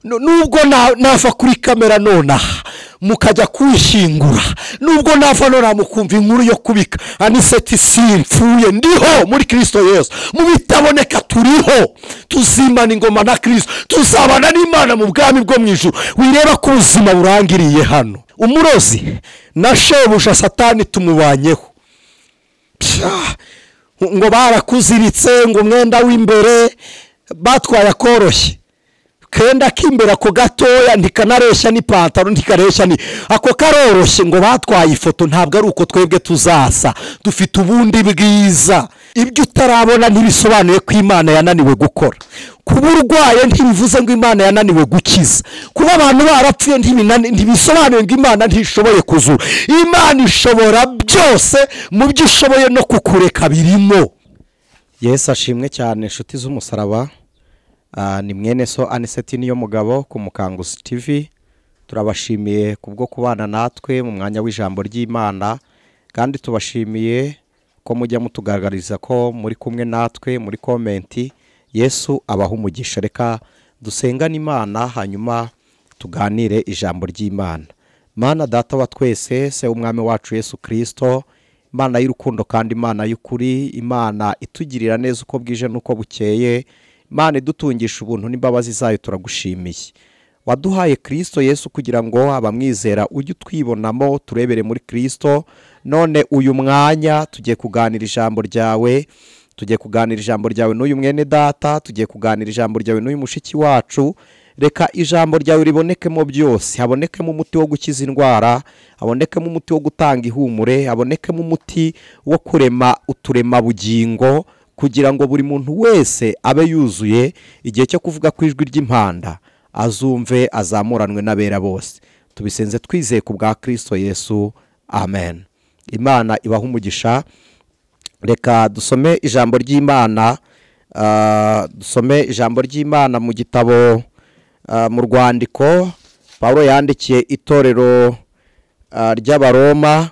Nubwo nava kuri kamera nonaha mukajya kuwishingura, nubwo nava nonaha mukumva inkuru yo kubika, Aniseti simpfuye, ndiho muri Kristo Yesu. Mu bitaboneka turiho, tuzimana ingoma na Kristo, tuzabana n'Imana mu bwami bwo mu ijuru. Wireba ko ubuzima burangiriye hano. Umurozi na shebuja Satani tumubanyeho. Ngo barakuziritse, ngo umwenda w'imbere batwaye akoroshye, kenda k'imbere ako gatoya ntikanareshya n'ipantaro, ntikareshya ni ako karoroshye, ngo batwaye ifoto. Ntabwo ari uko twebwe tuzasa, dufite ubundi bwiza. Ibyo utarabona ntibisobanuye ko Imana yananiwe gukora. Kuba urwaye ntibivuze ngo Imana yananiwe gukiza. Kuba abantu barapfuye ntibisobanuye ngo Imana ntishoboye kuzura. Imana ishobora byose, mu byo ishoboye no kukureka birimo. Yesu ashimwe cyane, inshuti z'umusaraba. Ni mwene so Aniseti niyo mugabo ku Mukanguzi TV. Turabashimiye kubwo kubana natwe mu mwanya w'ijambo ry'Imana, kandi tubashimiye ko mujya mutugaragariza ko muri kumwe natwe muri komenti. Yesu abaha umugisha. Reka dusengane Imana hanyuma tuganire ijambo ry'Imana. Mana Data wa twese, se umwami wacu Yesu Kristo, Imana y'urukundo kandi Imana y'ukuri, Imana itugirira neza uko bwije n'uko bukeye, Imana idutungisha ubuntu n'imbabazi zayo, turagushimiye. Waduhaye Kristo Yesu kugira ngo abamwizera ujye utwibonamo, turebere muri Kristo. None uyu mwanya tugiye kuganira ijambo ryawe, tugiye kuganira ijambo ryawe n'uyu mwene data, tugiye kuganira ijambo ryawe n'uyu mushiki wacu. Reka ijambo ryawe ribonekemo byose, habonekemo umuti wo gukiza indwara, habonekemo umuti wo gutanga ihumure, habonekemo umuti wo kurema uturema bugingo, kugira ngo buri muntu wese abe yuzuye igihe cyo kuvuga ku ijwi ry'impanda, azumve azamuranwe n'abera bose. Tubisenze twizeye ku bwa Kristo Yesu, amen. Imana ibaha umugisha. Reka dusome ijambo ry'Imana, dusome ijambo ry'Imana mu gitabo, mu rwandiko Paulo yandikiye itorero ry'Abaroma,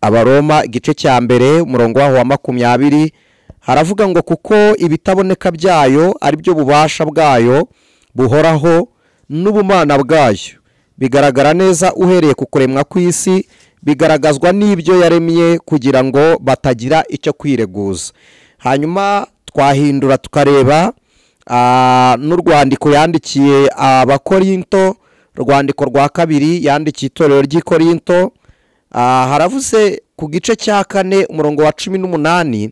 Abaroma igice cya mbere umurongo waho wa 20, haravuga ngo kuko ibitaboneka byayo ari byo bubasha bwayo buhoraho n'ubumana bwayo, bigaragara neza uhereye ku kuremwa kw'isi, bigaragazwa n'ibyo yaremye, kugira ngo batagira icyo kwireguza. Hanyuma twahindura tukareba n'urwandiko yandikiye Abakorinto, rwandiko rwa kabiri yandikiye itorero ry'i Korinto, haravuze ku gice cya 4 umurongo wa 18,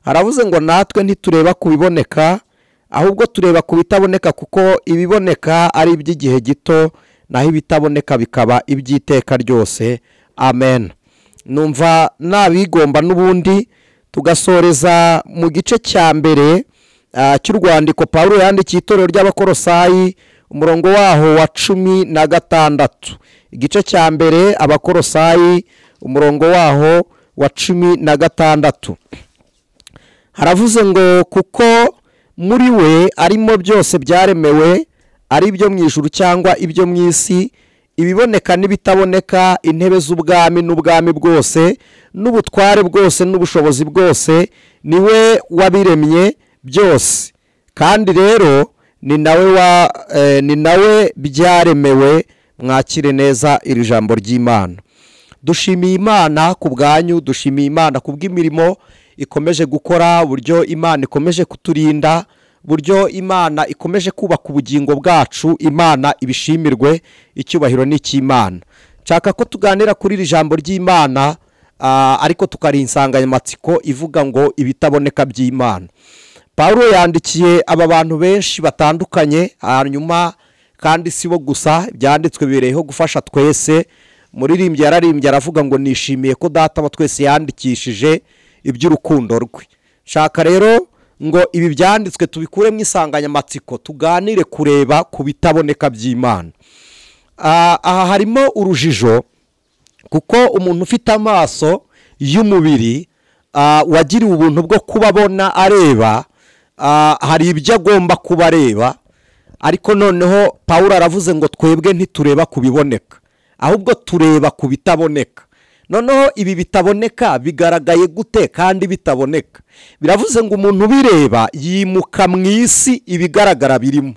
haravuze ngo natwe ntitureba ku biboneka, ahubwo tureba ku bitaboneka, kuko ibiboneka ari iby'igihe gito, naho ibitaboneka bikaba iby'iteka ryose. Amen. Numva nabigomba n'ubundi tugasoreza mu gice cya mbere cy'urwandiko Paulo yandikiye itorero ry'Abakorosayi, umurongo waho wa 16. Igice cya mbere Abakorosayi, umurongo waho wa 16, haravuze ngo kuko muri we arimo byose byaremewe, ari ibyo mu ijuru cyangwa ibyo mu isi, ibiboneka n'ibitaboneka, intebe z'ubwami n'ubwami bwose n'ubutware bwose n'ubushobozi bwose, niwe wabiremye byose, kandi rero ni nawe byaremewe. Mwakire neza iri jambo ry'Imana. Dushimiye Imana ku bwanyu, dushimiye Imana ku bw'imirimo ikomeje gukora, buryo Imana ikomeje kuturinda, buryo Imana ikomeje kubaka ubugingo bwacu. Imana ibishimirwe, icyubahiro ni icy'Imana. Nshaka ko tuganira kuri iri jambo ry'Imana, ariko tukari insanganyamatsiko ivuga ngo ibitaboneka by'Imana. Paulo yandikiye aba bantu benshi batandukanye, hanyuma kandi si bo gusa, byanditswe bibereyeho gufasha twese. Muririmbyi yararimbye aravuga ngo nishimiye ko Data wa twese yandikishije iby'urukundo rwe. Shaka rero ngo ibi byanditswe tubikuremo insanganyamatsiko, tuganire kureba ku bitaboneka by'Imana. Aha harimo urujijo, kuko umuntu ufite amaso y'umubiri wagiriwe ubuntu bwo kubabona areba, hari ibyo agomba kubareba, ariko noneho Paulo aravuze ngo twebwe ntitureba kubiboneka, ahubwo tureba ku bitaboneka. Noneho ibi bitaboneka bigaragaye gute kandi bitaboneka? Biravuze ngo umuntu ubireba yimuka mu isi ibigaragara birimo.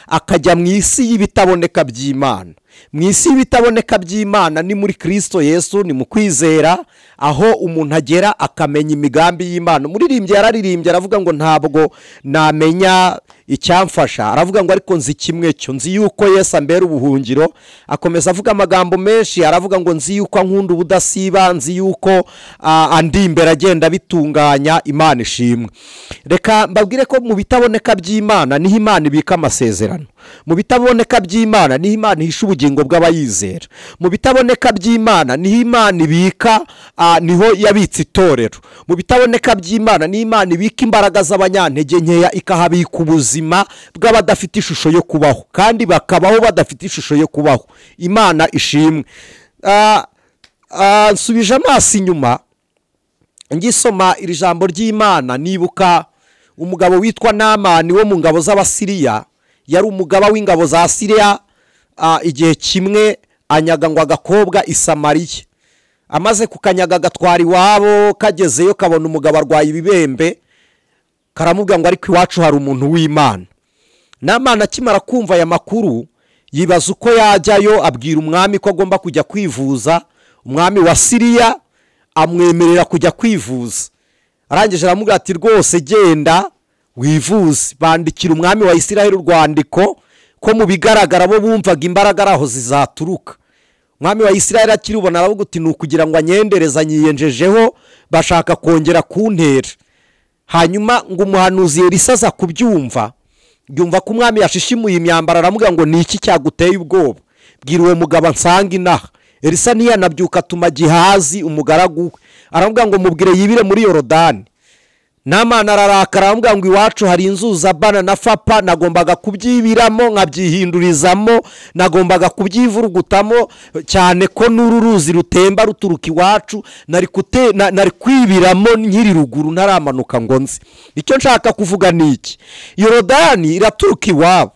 akajya mu isi y'ibitaboneka by'Imana. Mu isi y'ibitaboneka by'Imana ni muri Kristo Yesu, ni mu kwizera, aho umuntu agera akamenya imigambi y'Imana. Umuririmbyi yararirimbye aravuga ngo ntabwo namenya icyamfasha, aravuga ngo ariko nzi kimwe cyo, nzi yuko Yesu ambera ubuhungiro. Akomeza avuga amagambo menshi, aravuga ngo nzi yuko ankunda ubudasiba, nzi yuko andi imbere agenda bitunganya. Imana ishimwe. Reka mbabwire ko mu bitaboneka by'Imana niho Imana ibika amasezerano. Mu bitaboneka by'Imana niho Imana ihisha ubugingo bw'abayizera. Mu bitaboneka by'Imana niho Imana ibika, niho yabitse itorero. Mu bitaboneka by'Imana niho Imana ibika imbaraga z'abanyantege nkeya, ikahabika ubuzima bw'abadafite ishusho yo kubaho, kandi bakabaho badafite ishusho yo kubaho. Imana ishimwe. Nsubije amaso inyuma ngisoma iri jambo ry'Imana, nibuka umugabo witwa Namani wo mu ngabo z'Abasiriya. Yari umugaba w'ingabo za Siriya. Igihe kimwe anyaga ngo agakobwa i Samariya. Amaze kukanyaga agatwara iwabo, kagezeyo kabona umugabo arwaye ibibembe, karamubwira ngo ariko iwacu hari umuntu w'Imana. Namani akimara kumva aya makuru yibaza uko yajyayo, abwira umwami ko agomba kujya kwivuza. Umwami wa Siriya amwemerera kujya kwivuza. Arangije aramubwira ati rwose genda wivuze. Bandikira umwami wa Isiraheli urwandiko ko mu bigaragara bo bumvaga imbaraga aho zizaturuka. Umwami wa Isiraheli akirubona aravuga uti ni ukugira ngo anyendereza nyiyenjejeho, bashaka kongera kuntera. Hanyuma ngo umuhanuzi Elisa aza kubyumva, yumva ko umwami yashishimuye imyambaro, aramubwira ngo ni iki cyaguteye ubwoba? Bwira uwo mugabo ansanga inaha. Elisa ntiyanabyuka atuma Gihazi umugaragu we, aramubwira ngo mubwire yibire muri Yorodani. Namani ararakara aramubwira ngo iwacu hari inzuzi Abana na Fapa, nagombaga kubyibiramo nkabyihindurizamo, nagombaga kubyivurugutamo, cyane ko n'uru ruzi rutemba ruturuka iwacu, nari kwibiramo nkiri ruguru ntaramanuka ngo nzi. Icyo nshaka kuvuga ni iki: Yorodani iraturuka iwabo,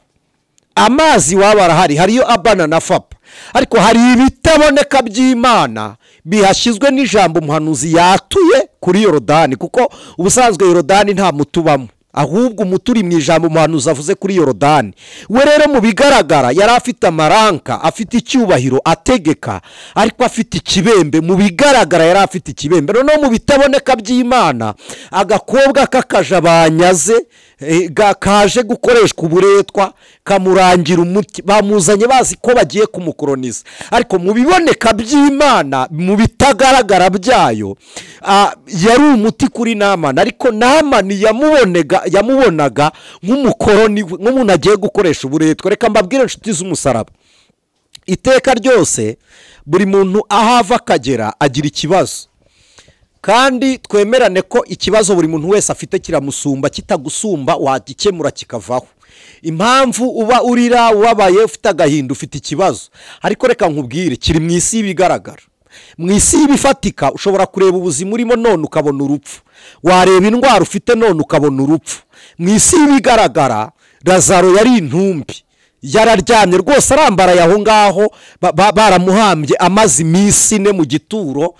amazi iwabo arahari, hariyo Abana na Fapa, ariko hari ibitaboneka by'Imana bihashyizwe n'ijambo umuhanuzi yatuye kuri Yorodani. Kuko ubusanzwe Yorodani nta mutubamo, ahubwo umuturi mu ijambo umuhanuzi avuze kuri Yorodani. We rero mu bigaragara yari afite amaranka, afite icyubahiro, ategeka, ariko afite ikibembe. Mu bigaragara yari afite ikibembe. Noneho mu bitaboneka by'Imana agakobwa k'akaja banyaze kaje gukoreshwa uburetwa kamurangira umuti, bamuzanye bazi ko bagiye kumukoroniza. Ariko mu biboneka by'Imana, mu bitagaragara byayo, yari umuti kuri Namani. Ariko Namani yamubonaga nk'umukoroni, nk'umuntu agiye gukoresha uburetwa. Reka mbabwire inshuti z'umusaraba, iteka ryose buri muntu aho ava akagera agira ikibazo, kandi twemerane ko ikibazo buri muntu wese afite kiramusumba, kitagusumba wagikemura kikavaho. Impamvu uba urira ubabaye ufite agahinda ufite ikibazo, ariko reka nkubwire, kiri mu isi y'ibigaragara. Mu isi y'ibifatika ushobora kureba ubuzima urimo none ukabona urupfu, wareba indwara ufite none ukabona urupfu. Mu isi y'ibigaragara Lazaro yari intumbi, yararyamye rwose arambaraye aho ngaho, baramuhambye amaze iminsi ine mu gituro,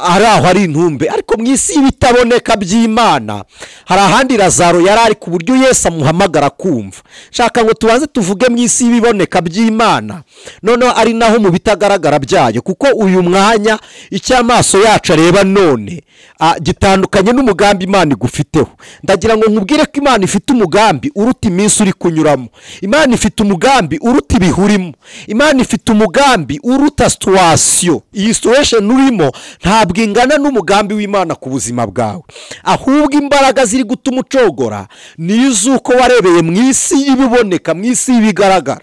ari aho ari intumbe. Ariko mu isi y'ibitaboneka by'Imana hari ahandi Lazaro yari ari, ku buryo Yesu amuhamagara kumva. Shaka ngo tubanze tuvuge mu isi y'ibiboneka by'Imana, noneho ari naho mu bitagaragara byayo, kuko uyu mwanya icyo amaso yacu areba none gitandukanye n'umugambi Imana igufiteho. Ndagira ngo nkubwire ko Imana ifite umugambi uruta iminsi uri kunyuramo. Imana ifite umugambi uruta ibihurimo. Imana ifite umugambi uruta situation. Iyi situation urimo ntabwo ingana n'umugambi w'Imana ku buzima bwawe, ahubwo imbaraga ziri gutuma ucogora ni iz'uko warebeye mu isi y'ibiboneka, mu isi y'ibigaragara.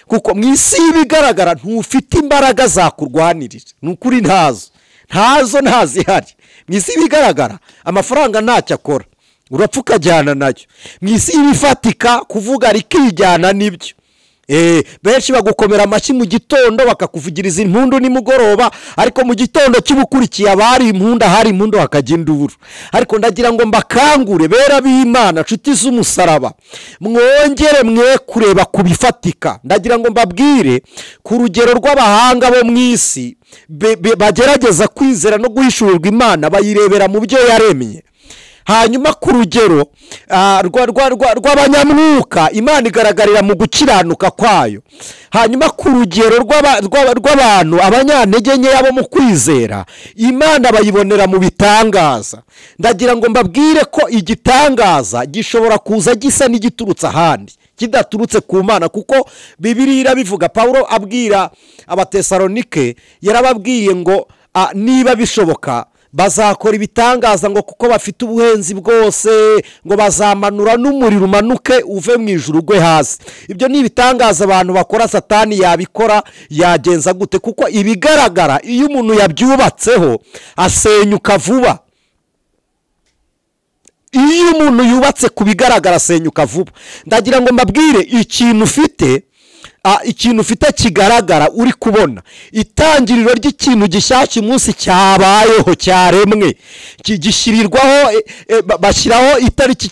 Kuko mu isi y'ibigaragara ntufite imbaraga zakurwanirira, ni ukuri ntazo ntazihari. Mu isi y'ibigaragara amafaranga ntacyo akora, urapfa ukajyana nayo. Mu isi y'ibifatika kuvuga rikijyana nibyo. Benshi bagukomera amashyi mu gitondo bakakuvugiriza impundu nimugoroba, ariko mu gitondo cy'ubukurikiye abari impundu hari impundu hakajya induru. Ariko ndagira ngo mbakangure bera b'Imana, nshuti z'umusaraba, mwongere mwe kureba kubifatika. Ndagira ngo mbabwire ku rugero rw'abahanga bo mu isi bagerageza kwizera no guhishurirwa Imana, bayirebera mu byo yaremye. Hanyuma ku rugero rw'abanyamwuka Imana igaragarira mu gukiranuka kwayo. Hanyuma ku rugero rw'abantu abanyantege nkeya bo mu kwizera, Imana bayibonera mu bitangaza. Ndagira ngo mbabwire ko igitangaza gishobora kuza gisa n'igiturutse ahandi, kidaturutse ku Mana, kuko Bibiliya irabivuga. Pawulo abwira Abatesalonike yarababwiye ngo niba bishoboka bazakora ibitangaza, ngo kuko bafite ubuhenzi bwose, ngo bazamanura n'umuriro umanuke uve mu ijuru ugwe hasi. Ibyo ni ibitangaza abantu bakora, Satani yabikora yagenza gute? Kuko ibigaragara iyo umuntu yabyubatseho asenyuka vuba. Iyo umuntu yubatse ku bigaragara asenyuka vuba. Ndagira ngo mbabwire ikintu ufite, ikintu ufite kigaragara uri kubona, itangiriro ry'ikintu gishyashya umunsi cyabayeho cyaremwe, gishyirirwaho, bashyiraho itariki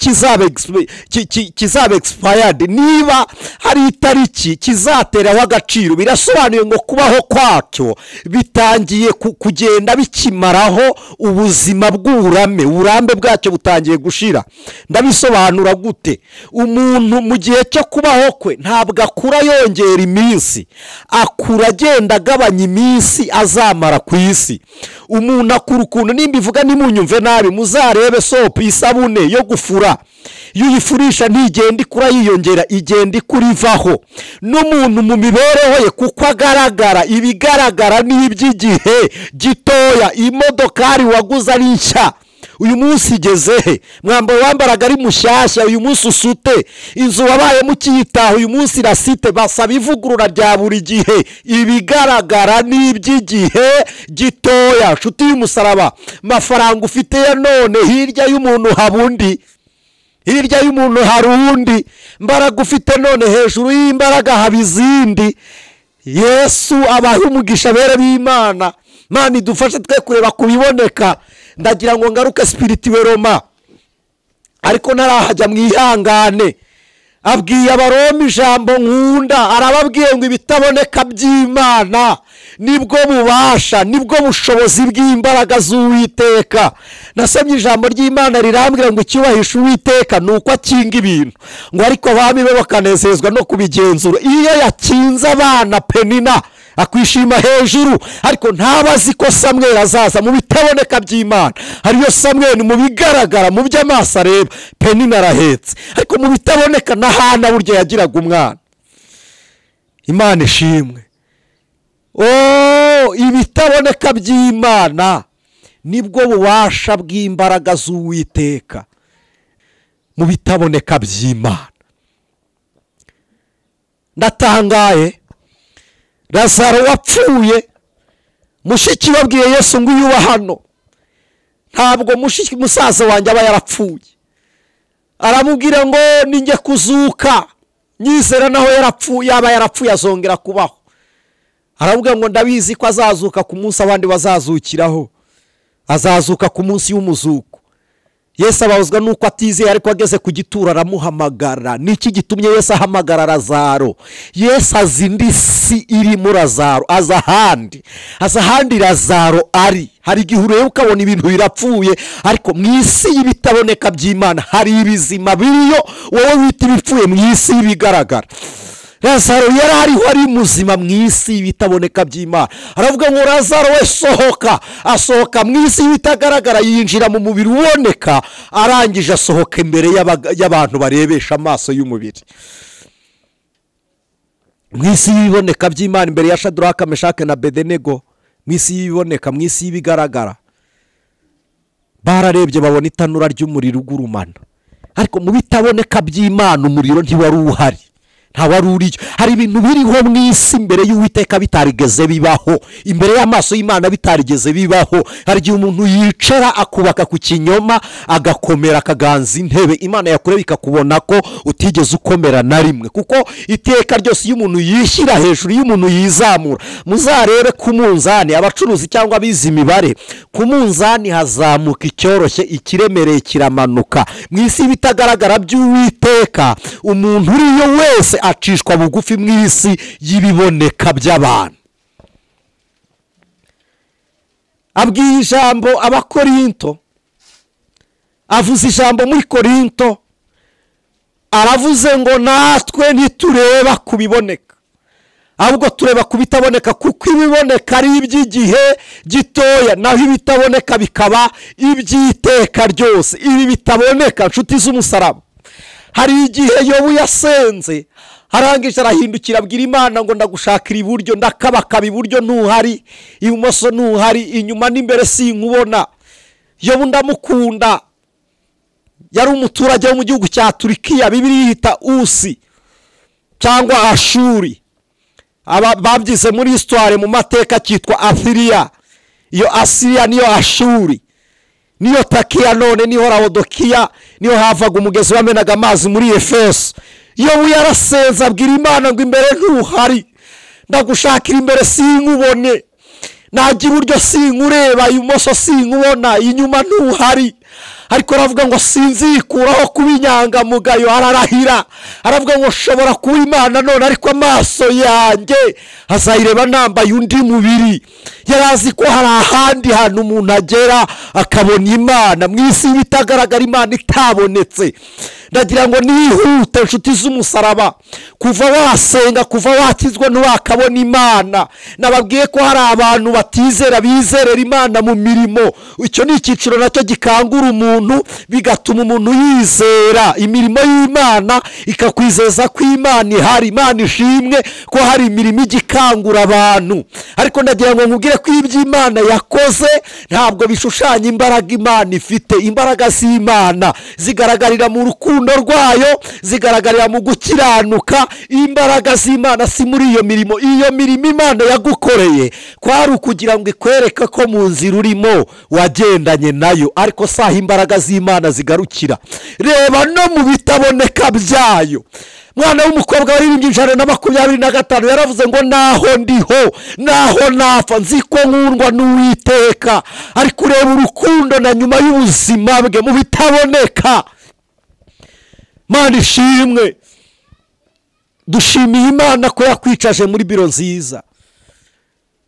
kizaba expired. Niba hari itariki kizateraho agaciro, birasobanuye ngo kubaho kwacyo bitangiye kugenda bikimaraho ubuzima bw'uburame, uburambe bwacyo butangiye gushira. Ndabisobanura gute? Umuntu mu gihe cyo kubaho kwe ntabwo akura yongera iminsi, akura agenda agabanya iminsi azamara ku isi. Umuntu akura ukuntu, nimba ivuga nimunyumve nabi, muzarebe soap, isabune yo gufura, iyo uyifurisha ntigenda ikura yiyongera, igenda ikura ivaho. N'umuntu mu mibereho ye, kuko agaragara, ibigaragara ni iby'igihe gitoya. Imodokari waguze ari nshya uyu munsi igeze he? Mwambaro wambaraga ari mushyashya uyu munsi usute. Inzu wabayemo ukiyitaha uyu munsi irasite. Basaba ivugurura rya buri gihe. Ibigaragara ni iby'igihe gitoya. Nshuti y'umusaraba, mafaranga ufite ya none, hirya y'umuntu haba undi, hirya y'umuntu hari undi. Mbaraga ufite none, hejuru y'imbaraga haba izindi. Yesu abahe umugisha bere b'Imana. Mana idufashe twe kureba kubiboneka. Ndagira ngo ngaruke spirituellement, ariko ntarahajya, mwihangane. Abwiye Abaroma ijambo nkunda, arababwiye ngo ibitaboneka by'Imana nibwo bubasha, nibwo bushobozi bw'imbaraga z'Uwiteka. Nasomye ijambo ry'Imana rirambwira ngo icyubahisha Uwiteka ni uko akinga ibintu, ngo ariko abami be bakanezezwa no kubigenzura. Iyo yakinze abana Penina akwishima hejuru, ariko ntabazi ko Samweli azaza. Mu bitaboneka by'Imana hariyo Samweli, mu bigaragara, mu by'amaso areba Penina arahetse, ariko mu bitaboneka na Hana burya yagiraga umwana. Imana ishimwe. Ibitaboneka by'Imana nibwo bubasha bw'imbaraga z'Uwiteka. Mu bitaboneka by'Imana ndatangaye. Lazaro wapfuye, mushiki wabwiye Yesu ngo uyuba hano, ntabwo mushiki musaza wanjye aba yarapfuye. Aramubwira ngo ninjye kuzuka, nyizera naho yarapfuye, yaba yarapfuye azongera kubaho. Aramubwira ngo ndabizi ko azazuka ku munsi abandi bazazukiraho, azazuka ku munsi w'umuzuko. Yesu ababazwa nuko atizeye, ariko ageze ku gituro aramuhamagara. Niki gitumye Yesu ahamagara Lazaro? Yesu azi indi si irimo Lazaro, aza ahandi, aza ahandi Lazaro ari. Hari igihe ureba ukabona ibintu birapfuye, ariko mu isi y'ibitaboneka by'Imana hari ibizima biriyo, wowe wita ibipfuye mu isi y'ibigaragara. Lazaro yari ariho ari muzima mu isi y'ibitaboneka by'Imana. Aravuga ngo Lazaro we sohoka. Asohoka mu isi y'ibitagaragara, yinjira mu mubiri uboneka, arangije asohoka imbere y'abantu barebesha amaso y'umubiri. Mu isi y'ibiboneka by'Imana, imbere ya Shadraka, Meshake na Abedenego, mu isi y'ibiboneka, mu isi y'ibigaragara, bararebye babona itanura ry'umuriro ugurumana. Ariko mu bitaboneka by'Imana umuriro ntiwari uhari, ntawari uriyo. Hari ibintu biriho mu isi imbere y'Uwiteka bitarigeze bibaho, imbere y'amaso y'Imana bitarigeze bibaho. Hari igihe umuntu yicara akubaka ku kinyoma, agakomera, akaganza intebe, Imana yakureba ikakubona ko utigeze ukomera na rimwe. Kuko iteka ryose iyo umuntu yishyira hejuru, iyo umuntu yizamura, muzarebe ku munzani, abacuruzi cyangwa abize imibare, ku munzani hazamuka icyoroshye, ikiremereye kiramanuka. Mu isi y'ibitagaragara by'Uwiteka, umuntu uriyo wese acishwa bugufi mu isi y'ibiboneka by'abantu. Abwiye ijambo Abakorinto, Avuze ijambo muri Korinto, aravuze ngo natwe ntitureba ku biboneka, ahubwo tureba ku bitaboneka, kuko ibiboneka ari iby'igihe gitoya, naho ibitaboneka bikaba iby'iteka ryose. Ibi bitaboneka, nshuti z'umusaraba, hari igihe Yobu yasenze arangije arahindukira abwira Imana ngo ndagushakira iburyo, ndakabakaba iburyo ntuhari, ibumoso ntuhari, inyuma n'imbere sinkubona. Yobu ndamukunda, yari umuturage wo mu gihugu cya Turikiya, Bibiliya yita Usi cyangwa Ashuri. Aba babyize muri histoire, mu mateka cyitwa Asiriya. Iyo Asiriya niyo Ashuri, niyo Takiya, none niho Laodikiya, niho havaga umugezi wamenaga amazi muri Efeso. Yobu yarasenze abwira Imana ngo imbere ntuhari, ndagushakira imbere sinkubone, najya iburyo sinkureba, ibumoso sinkubona, inyuma ntuhari. Ariko aravuga ngo sinzikuraho kuba inyangamugayo. Ararahira aravuga ngo nshobora kuba Imana none, ariko amaso yanjye azayireba nambaye undi mubiri. Yari azi ko hari ahandi hantu umuntu agera akabona Imana mu isi bitagaragara, Imana itabonetse. Ndagira ngo nihute, nshuti z'umusaraba, kuva wasenga, kuva wakizwa ntiwakabona Imana. Nababwiye ko hari abantu batizera, bizerera Imana mu mirimo. Icyo ni icyiciro nacyo gikangura umuntu, bigatuma umuntu yizera imirimo y'Imana, ikakwizeza ko Imana ihari. Imana ishimwe ko hari imirimo igikangura abantu. Ariko ndagira ngo nkubwire ko iby'Imana yakoze ntabwo bishushanya imbaraga Imana ifite. Imbaraga z'Imana zigaragarira mu rukundo rwayo, zigaragarira mu gukiranuka. Imbaraga z'Imana si muri iyo mirimo. Iyo mirimo Imana yagukoreye kwari ukugira ngo ikwereke ko mu nzira urimo wagendanye nayo, ariko saha imbaraga z'Imana zigarukira. Reba no mu bitaboneka byayo. Mwana w'umukobwa waririmbye 125 yaravuze ngo naho ndiho, naho napfa, nzi ko nkundwa n'Uwiteka. Ariko ureba urukundo na nyuma y'ubuzima bwe mu bitaboneka. Mana ishimwe, dushimiye Imana ko yakwicaje muri biro nziza,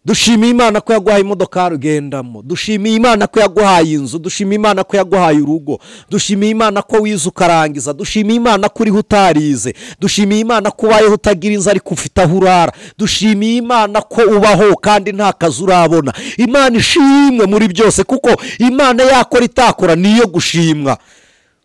dushimiye Imana ko yaguhaye imodoka ugendamo, dushimiye Imana ko yaguhaye inzu, dushimiye Imana ko yaguhaye urugo, dushimiye Imana ko wize ukarangiza, dushimiye Imana ko uriho utarize, dushimiye Imana ko ubayeho utagira inzu ariko ufite aho urara, dushimiye Imana ko ubaho kandi nta kazi urabona. Imana ishimwe muri byose, kuko Imana yakora itakora niyo gushimwa.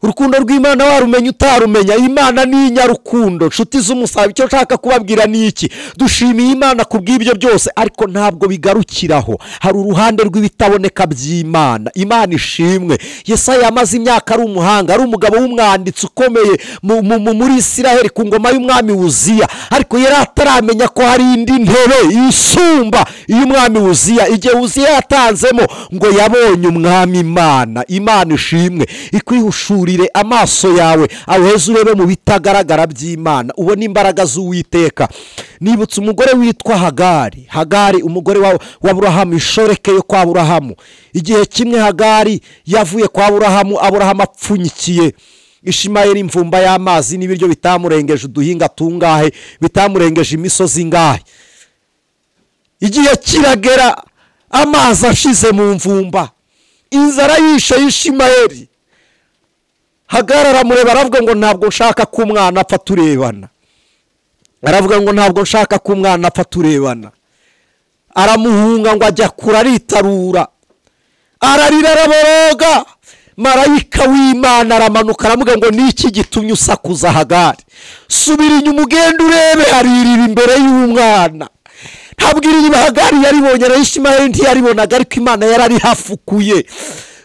Urukundo rw'Imana warumenya utarumenya, Imana ni inyarukundo. Nshuti z'umusaraba, icyo nshaka kubabwira ni iki: dushimiye Imana kubw'ibyo byose, ariko ntabwo bigarukiraho. Hari uruhande rw'ibitaboneka by'Imana. Imana ishimwe. Yesaya yamaze imyaka ari umuhanga, ari umugabo w'umwanditsi ukomeye muri Isiraheli ku ngoma y'umwami Uziya, ariko yari ataramenya ko hari indi ntebe isumba iy'umwami Uziya. Igihe Uziya yatanzemo ngo yabonye umwami Imana. Imana ishimwe, ikwihushura amaso yawe awuheze urebe mu bitagaragara by'Imana, ubone imbaraga z'Uwiteka. Nibutse umugore witwa Hagari. Hagari umugore wa Aburahamu, inshoreke yo kwa Aburahamu. Igihe kimwe Hagari yavuye kwa Aburahamu, Aburahamu apfunyikiye Ishimayeli imvumba y'amazi n'ibiryo bitamurengeje uduhinga tungahe, bitamurengeje imisozi ingahe. Igihe kiragera amazi ashize mu mvumba, inzara yishe Ishimayeli. Hagari aramureba aravuga ngo ntabwo nshaka ko umwana apfa turebana. Aravuga ngo ntabwo nshaka ko umwana apfa turebana. Aramuhunga ngo ajya kure, aritarura, ararira, araboroga. Marayika w'Imana aramanuka aramuga ngo niki gitumye usakuza Hagari? Subira inyuma ugende urebe, haririra imbere y'umwana. Ntabwo iriba Hagari yaribonye, na Ishimayeli ntiyaribonaga, ariko Imana yararihafukuye.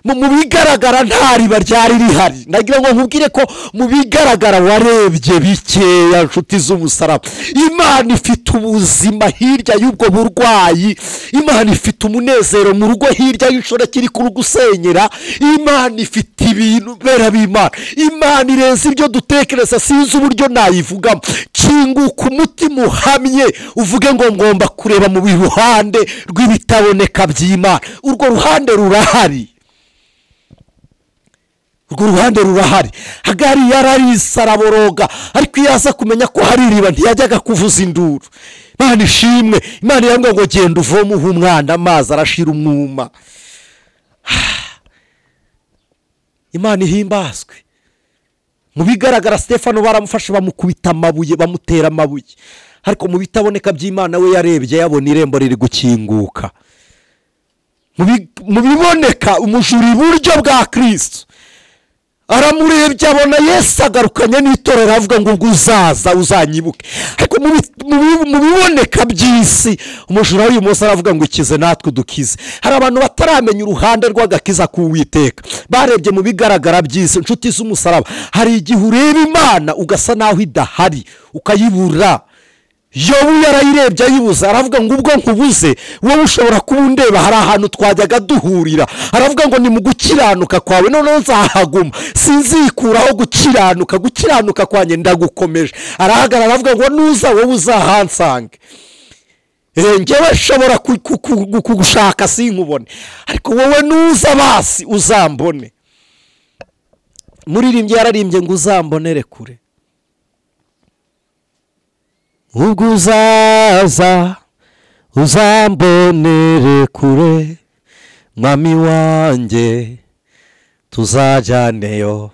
Mu bigaragara nta riba ryari rihari. Ndagira ngo nkubwire ko mu bigaragara warebye bikeya, nshuti z'umusaraba. Imana ifite ubuzima hirya y'ubwo burwayi, Imana ifite umunezero mu rugo hirya y'inshoreke iri kurugusenyera, Imana ifite ibintu bera b'Imana. Imana irenze ibyo dutekereza, sinzi uburyo nayivugamo. Kinguka umutima uhamye uvuge ngo ngomba kureba mu ruhande rw'ibitaboneka by'Imana. Urwo ruhande rurahari. Urwo ruhande rurahari. Hagari yararisa araboroga, ariko iyo aza kumenya ko hari iriba ntiyajyaga kuvuza induru. Imana ishimwe. Imana irambwira ngo genda uvome uhe umwana amazi, arashira umwuma. Imana ihimbazwe. Mu bigaragara Stefano baramufashe bamukubita amabuye, bamutera amabuye, ariko mu bitaboneka by'Imana we yarebye yabona irembo riri gukinguka. Mu biboneka umujura iburyo bwa Kristo aramurebye abona Yesu agarukanye n'itorero, avuga ngo ubwo uzaza uzanyibuke. Ariko mu biboneka by'isi umujura w'uyu munsi aravuga ngo ikize natwe dukize. Hari abantu bataramenya uruhande rw'agakiza k'Uwiteka, barebye mu bigaragara by'isi. Inshuti z'umusaraba, hari igihe ureba Imana ugasa naho idahari, ukayibura. Yobu yarayirebye ayibuza, aravuga ngo ubwo nkubuze wowe ushobora kuba undeba, hari ahantu twajyaga duhurira. Aravuga ngo ni mu gukiranuka kwawe noneho nzahaguma, sinzikuraho gukiranuka, gukiranuka kwanjye ndagukomeje. Arahagarara aravuga ngo nuza wowe uzahansange, njyewe nshobora kugushaka sinkubone, ariko wowe nuza basi uzambone. Muririmbyi yararimbye ngo uzambonere kure, ubwo uzaza uzambonere kure, mwami wanjye tuzajyaneyo.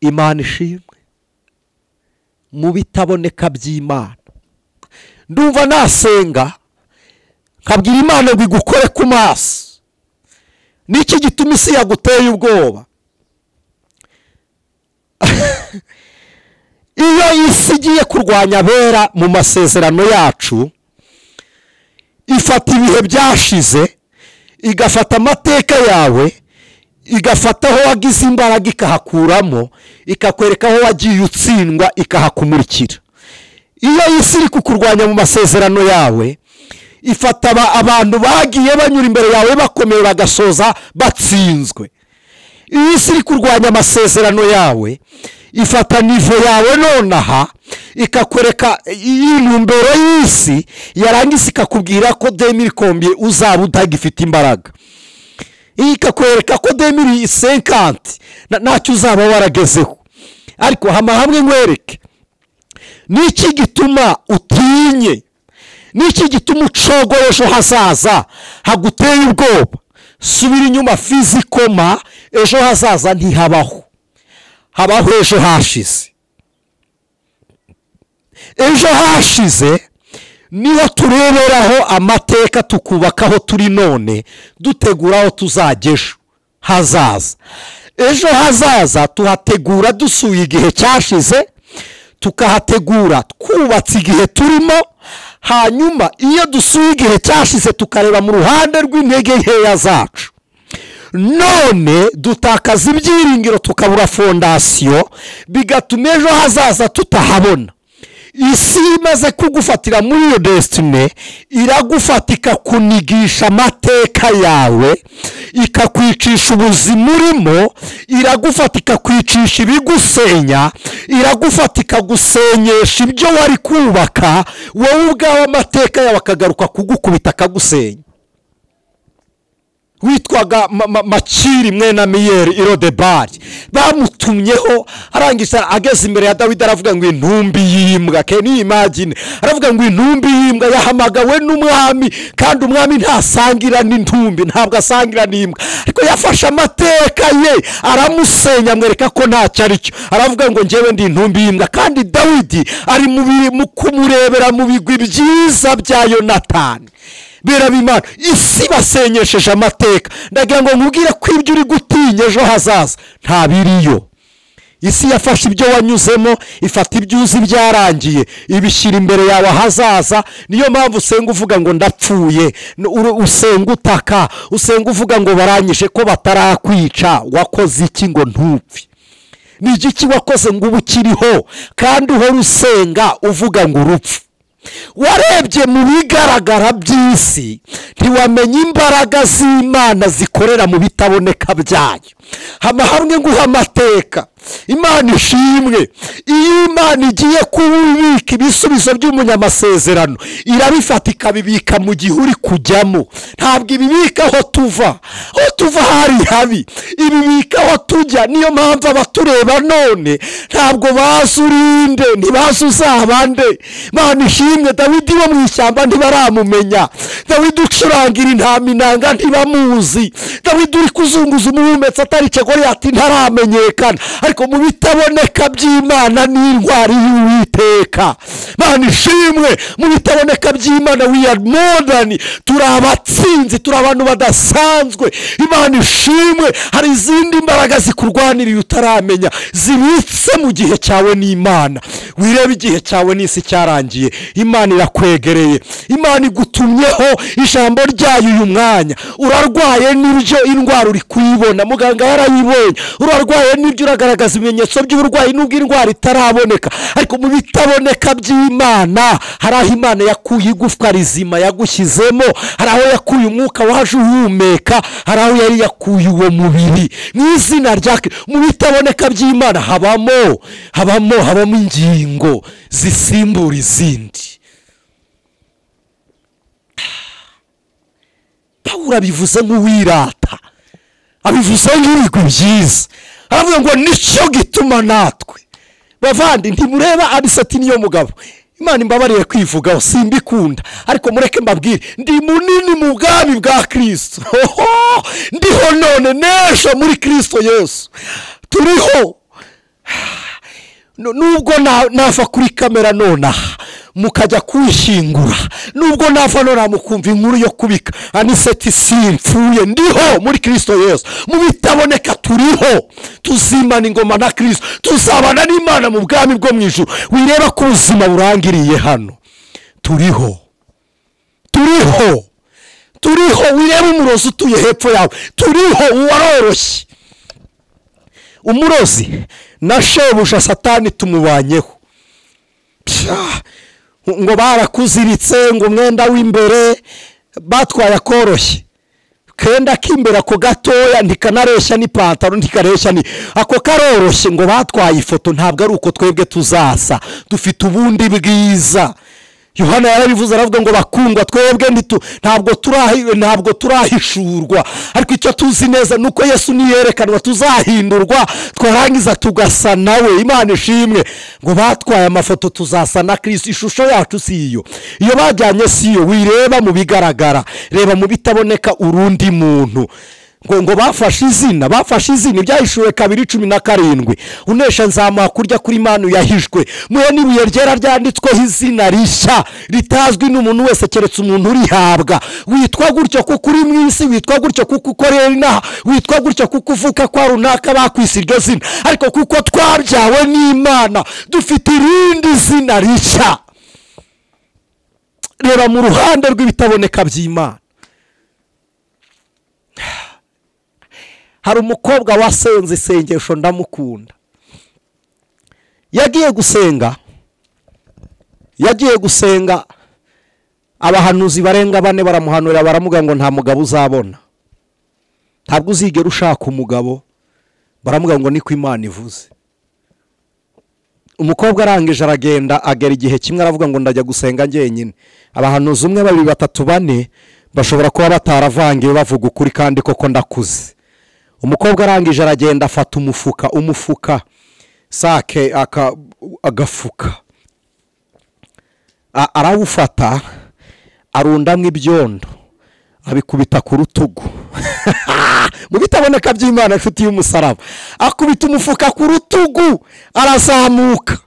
Imana ishimwe. Mu bitaboneka by'Imana ndumva nasenga nkabwira Imana ngo igukore ku maso. Niki gituma isi yaguteye ubwoba? Iyo isi igiye kurwanya abera mu masezerano yacu, ifata ibihe byashize, igafata amateka yawe, igafata aho wagize imbaraga ikahakuramo, ikakwereka aho wagiye utsindwa ikahakumurikira. Iyo isi iri kukurwanya mu masezerano yawe, ifata abantu bagiye banyura imbere yawe bakomeye bagasoza batsinzwe. Iyo isi iri kurwanya amasezerano yawe, ifata nivo yawe nonaha ikakwereka intumbero y'isi, yarangiza ikakubwira ko 2000 uzaba utagifite imbaraga, ikakwereka ko 2050 ntacyo uzaba waragezeho. Ariko hama hamwe nkwereke niki gituma utinye, niki gituma ucogoye ejo hazaza haguteye ubwoba. Subira inyuma fizikoma, ejo hazaza ntihabaho, habaho ejo hashize. Ejo hashize niho tureberaho amateka, tukubakaho turi none, dutegura aho tuzajya ejo hazaza. Ejo hazaza tuhategura dusuye igihe cyashize, tukahategura twubatse igihe turimo. Hanyuma iyo dusuye igihe cyashize tukareba mu ruhande rw'intege nkeya zacu, none dutakaza ibyiringiro, tukabura fondasiyo, bigatuma ejo hazaza tutahabona. Isi imaze kugufatira muri iyo destiny, iragufata ikakunigisha amateka yawe, ikakwicisha ubuzima urimo, iragufata ikakwicisha ibigusenya, iragufata ikagusenyesha ibyo wari kubaka, wowe ubwawe amateka yawe akagaruka kugukubita akagusenya. Witwaga Makiri mwene Amiyeli Irodebari, bamutumyeho, arangije ageze imbere ya Dawidi aravuga ngo intumbi y'imbwa. Can you imagine? Aravuga ngo intumbi y'imbwa yahamagawe n'umwami, kandi umwami ntasangira n'intumbi, ntabwo asangira n'imbwa. Ariko yafashe amateka ye aramusenya, amwereka ko ntacyo ari cyo. Aravuga ngo njyewe ndi intumbi y'imbwa. Kandi Dawidi ari mu kumurebera mu bigwi byiza bya Yonatani. Bera b'Imana, isi basenyesheje amateka. Ndagira ngo nkubwire ko ibyo uri gutinya ejo hazaza nta biriyo. Isi yafashe ibyo wanyuzemo, ifata ibyo uzi byarangiye, ibishyira imbere yawe hazaza. Niyo mpamvu usenga uvuga ngo ndapfuye, usenga utaka, usenga uvuga ngo baranyishe, ko batarakwica. Wakoze iki ngo ntupfe? Ni igiki wakoze ngo ubu ukiriho kandi uhora usenga uvuga ngo urupfu? Warebye mu bigaragara by'isi, ntiwamenya imbaraga z'Imana zikorera mu bitaboneka byayo. Hama hamwe nguha amateka. Imana ishimwe. Iyo Imana igiye kubika ibisubizo by'umunyamasezerano, irabifata ikabibika mu gihe uri kujyamo. Ntabwo ibibika aho tuva, aho tuva hari habi, ibibika aho tujya. Niyo mpamvu abatureba none ntabwo bazi urinde, ntibazi uzabande. Imana ishimwe. Dawidi wo mu ishyamba ntibaramumenya, Dawidi ucurangira intama inanga ntibamuzi, Dawidi uri kuzunguza umuhumetso atari Goliyati ntaramenyekana. Ariko mu bitaboneka by'Imana n'intwari y'Uwiteka. Imana ishimwe. Mu bitaboneka by'Imana we are more than, turi abatsinzi, turi abantu badasanzwe. Imana ishimwe. Hari izindi mbaraga zikurwaniriye utaramenya, zibitse mu gihe cyawe n'Imana. Wirebe igihe cyawe n'isi cyarangiye, Imana irakwegereye, Imana igutumyeho ijambo ryayo uyu mwanya. Urarwaye n'ibyo, indwara uri kuyibona, muganga yarayibonye. Urarwaye n'ibyo, uragaragaza ibimenyetso by'uburwayi nubwo indwara itaraboneka. Ariko mu bitaboneka by'Imana hari aho Imana yakuye igufwa rizima yagushyizemo, hari aho yakuye umwuka waje uhumeka, hari aho yari yakuye uwo mubiri mu izina rya. Mu bitaboneka by'Imana habamo habamo habamo ingingo zisimbura izindi. Pawulo abivuze nk'uwirata, abivuze nk'ibigwi byiza, aravuga ngo nicyo gituma natwe bavandi. Ntimureba Aniseti niyo mugabo, Imana imbabariye kwivugaho simbikunda, ariko mureke mbabwire, ndi munini mu bwami bwa Kristo. Ndiho none n'ejo muri Kristo Yesu. Turiho nubwo nava kuri kamera nonaha mukajya kunshyingura, nubwo nava nona mukumva inkuru yo kubika Aniseti simpfuye, ndiho muri Kristo Yesu. Mu bitaboneka turiho, tuzimana ingoma na Kristo, tuzabana n'Imana mu bwami bwo mu ijuru. Wireba ko ubuzima burangiriye hano, turiho, turiho, turiho. Wireba umurozi utuye hepfo yawe, turiho. Uwaroroshye umurozi na shebuja Satani tumubanyeho. Ngo barakuziritse, ngo umwenda w'imbere batwaye akoroshye, kenda k'imbere ako gatoya ntikanareshya n'ipantaro, ntikareshya ni ako karoroshye. Ngo batwaye ifoto, ntabwo ari uko twebwe tuzasa, dufite ubundi bwiza. Yohana yarabivuze, aravuga ngo bakundwa, twebwe ntabwo turahishurwa, ariko icyo tuzi neza nuko Yesu niyerekanwa tuzahindurwa, twarangiza tugasa nawe. Imana ishimwe. Ngo batwaye amafoto, tuzasa na Kristo. Ishusho yacu si iyo, iyo bajyanye si iyo. Wireba mu bigaragara, reba mu bitaboneka urundi muntu. Ngo bafashe izina, bafashe izina. Ibyahishuwe 2:17, unesha nzamuha kurya kuri manu yahishwe, muhe n'ibuye ryera ryanditsweho izina rishya ritazwi n'umuntu wese keretse umuntu urihabwa. Witwa gutyo kuko uri mu isi, witwa gutyo kuko ukorera inaha, witwa gutyo kuko uvuka kwa runaka bakwise iryo zina. Ariko kuko twabyawe n'Imana dufite irindi zina rishya. Reba mu ruhande rw'ibitaboneka by'Imana. Hari umukobwa wasenze isengesho ndamukunda. Yagiye gusenga, yagiye gusenga, abahanuzi barenga bane baramuhanurira, baramuga ngo nta mugabo uzabona, ntabwo uzigera ushaka umugabo. Baramuga ngo niko Imana ivuze. Umukobwa arangije aragenda, agera igihe kimwe aravuga ngo ndajya gusenga njyenyine. Abahanuzi 1 2 3 4 bashobora kuba bataravangiwe bavuga ukuri kandi koko ndakuze. Umukobwa arangije aragenda, afata umufuka, umufuka sake agafuka, arawufata arundamwe ibyondo, abikubita ku rutugu. Mu bitaboneka by'Imana, inshuti y'umusaraba, akubita umufuka ku rutugu, arazamuka.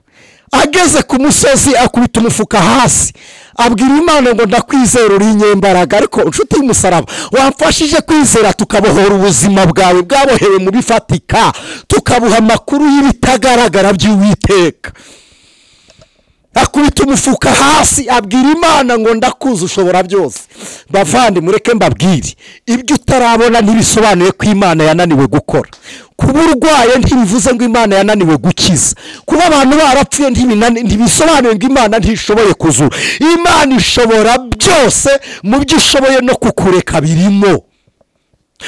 Ageze ku musozi akubita umufuka hasi, abwira Imana ngo ndakwizera uri inyembaraga, ariko inshuti y'umusaraba wamfashije kwizera tukabohora ubuzima bwawe bwabohewe mu bifatika, tukabuha amakuru y'ibitagaragara by'Uwiteka. Akubita umufuka hasi, abwira Imana ngo ndakuzi ushobora byose. Bavandi mureke mbabwire, ibyo utarabona ntibisobanuye ko Imana yananiwe gukora. Kuba urwaye ntibivuze ngo Imana yananiwe gukiza. Kuba abantu barapfuye ntibisobanuye ngo Imana ntishoboye kuzura. Imana ishobora byose, mu byo ishoboye no kukureka birimo.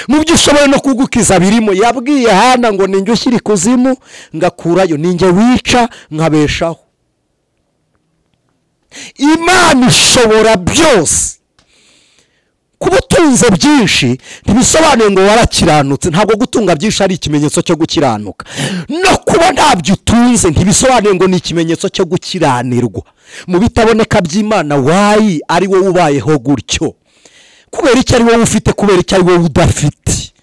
Mu byo ishoboye no kugukiza birimo. Yabwiye Hana ngo ninjye ushyira ikuzimu ngakurayo, ninjye wica nkabeshaho. Imana ishobora byose. Kuba utunze byinshi ntibisobanuye ngo warakiranutse. Ntabwo gutunga byinshi ari ikimenyetso cyo gukiranuka. No kuba ntabyo utunze ntibisobanuye ngo ni ikimenyetso cyo gukiranirwa. Mu bitaboneka by'Imana wayi ari wowe ubayeho gutyo. Kubera icyo ari wowe ufite, kubera icyo ari wowe udafite.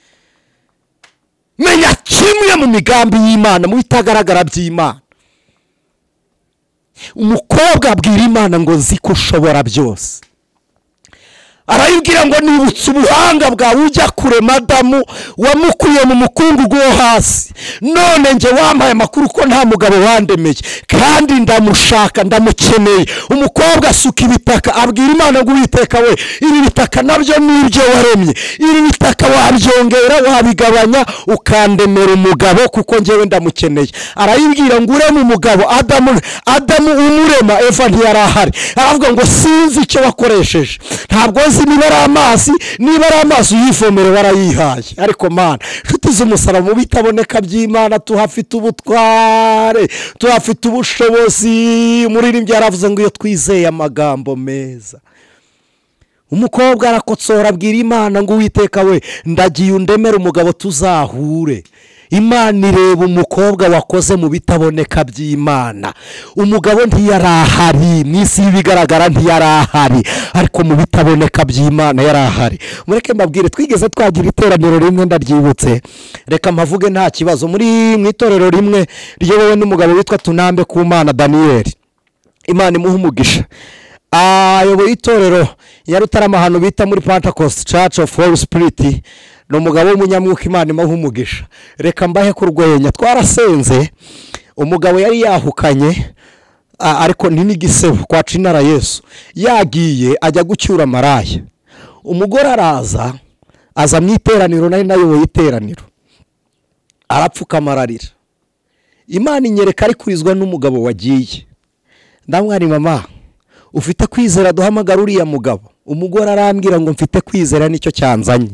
Menya kimwe mu migambi y'Imana, mu bitagaragara by'Imana. Umukobwa abwira Imana ngo nzi ko ushobora byose. Arayibwira ngo nibutse ubuhanga bwawe ujya kure madamu wamukuye mu mukungugu wo hasi, none nge wampaye amakuru ko nta mugabo wandemeye kandi ndamushaka ndamukeneye. Umukobwa asuka ibitaka abwira Imana ngo Uwiteka we, ibi bitaka nabyo nibyo waremye, ibi bitaka wabyongera wabigabanya ukandemera umugabo kuko ngewe ndamukeneye. Arayibwira ngo ureme umugabo Adamu umurema Eva ntiyarahari. Aravuga ngo sinzi icyo wakoresheje, ntabwo niba ari amazi, niba ari amazi uyivomere warayihaye. Ariko Mana, inshuti z'umusaraba, mu bitaboneka by'Imana tuhafite ubutware, tuhafite ubushobozi. Umuririmbyi yaravuze ngo iyo twizeye amagambo meza. Umukobwa arakotsora abwira Imana ngo Uwiteka we, ndagiye undemere umugabo tuzahure. Imana ireba umukobwa wakoze mu bitaboneka by'Imana. Umugabo ntiyarahari mu isi y'ibigaragara, ntiyarahari, ariko mu bitaboneka by'Imana yarahari. Mureke mbabwire, twigeze twagira iteraniro rimwe ndaryibutse, reka mpavuge nta kibazo. Muri mu itorero rimwe riyobowe n'umugabo witwa Tunambe ku Mana Daniel, Imana imuha umugisha, ayoboye itorero ya Rutarama ahantu bita muri Pentecost Church of Holy Spirit. Ni umugabo w'umunyamwuka, Imana imuha umugisha. Reka mbahe kurwenya. Twarasenze, umugabo yari yahukanye, ariko ni n'igisebo kwa Cinara Yesu, yagiye ajya gucyura maraya. Umugore araza, aza mu iteraniro, nari nayoboye iteraniro, arapfukama ararira. Imana inyereka ari kurizwa n'umugabo wagiye. Ndamwari mama, ufite kwizera duhamagara uriya mugabo? Umugore arambwira ngo mfite kwizera nicyo cyanzanye.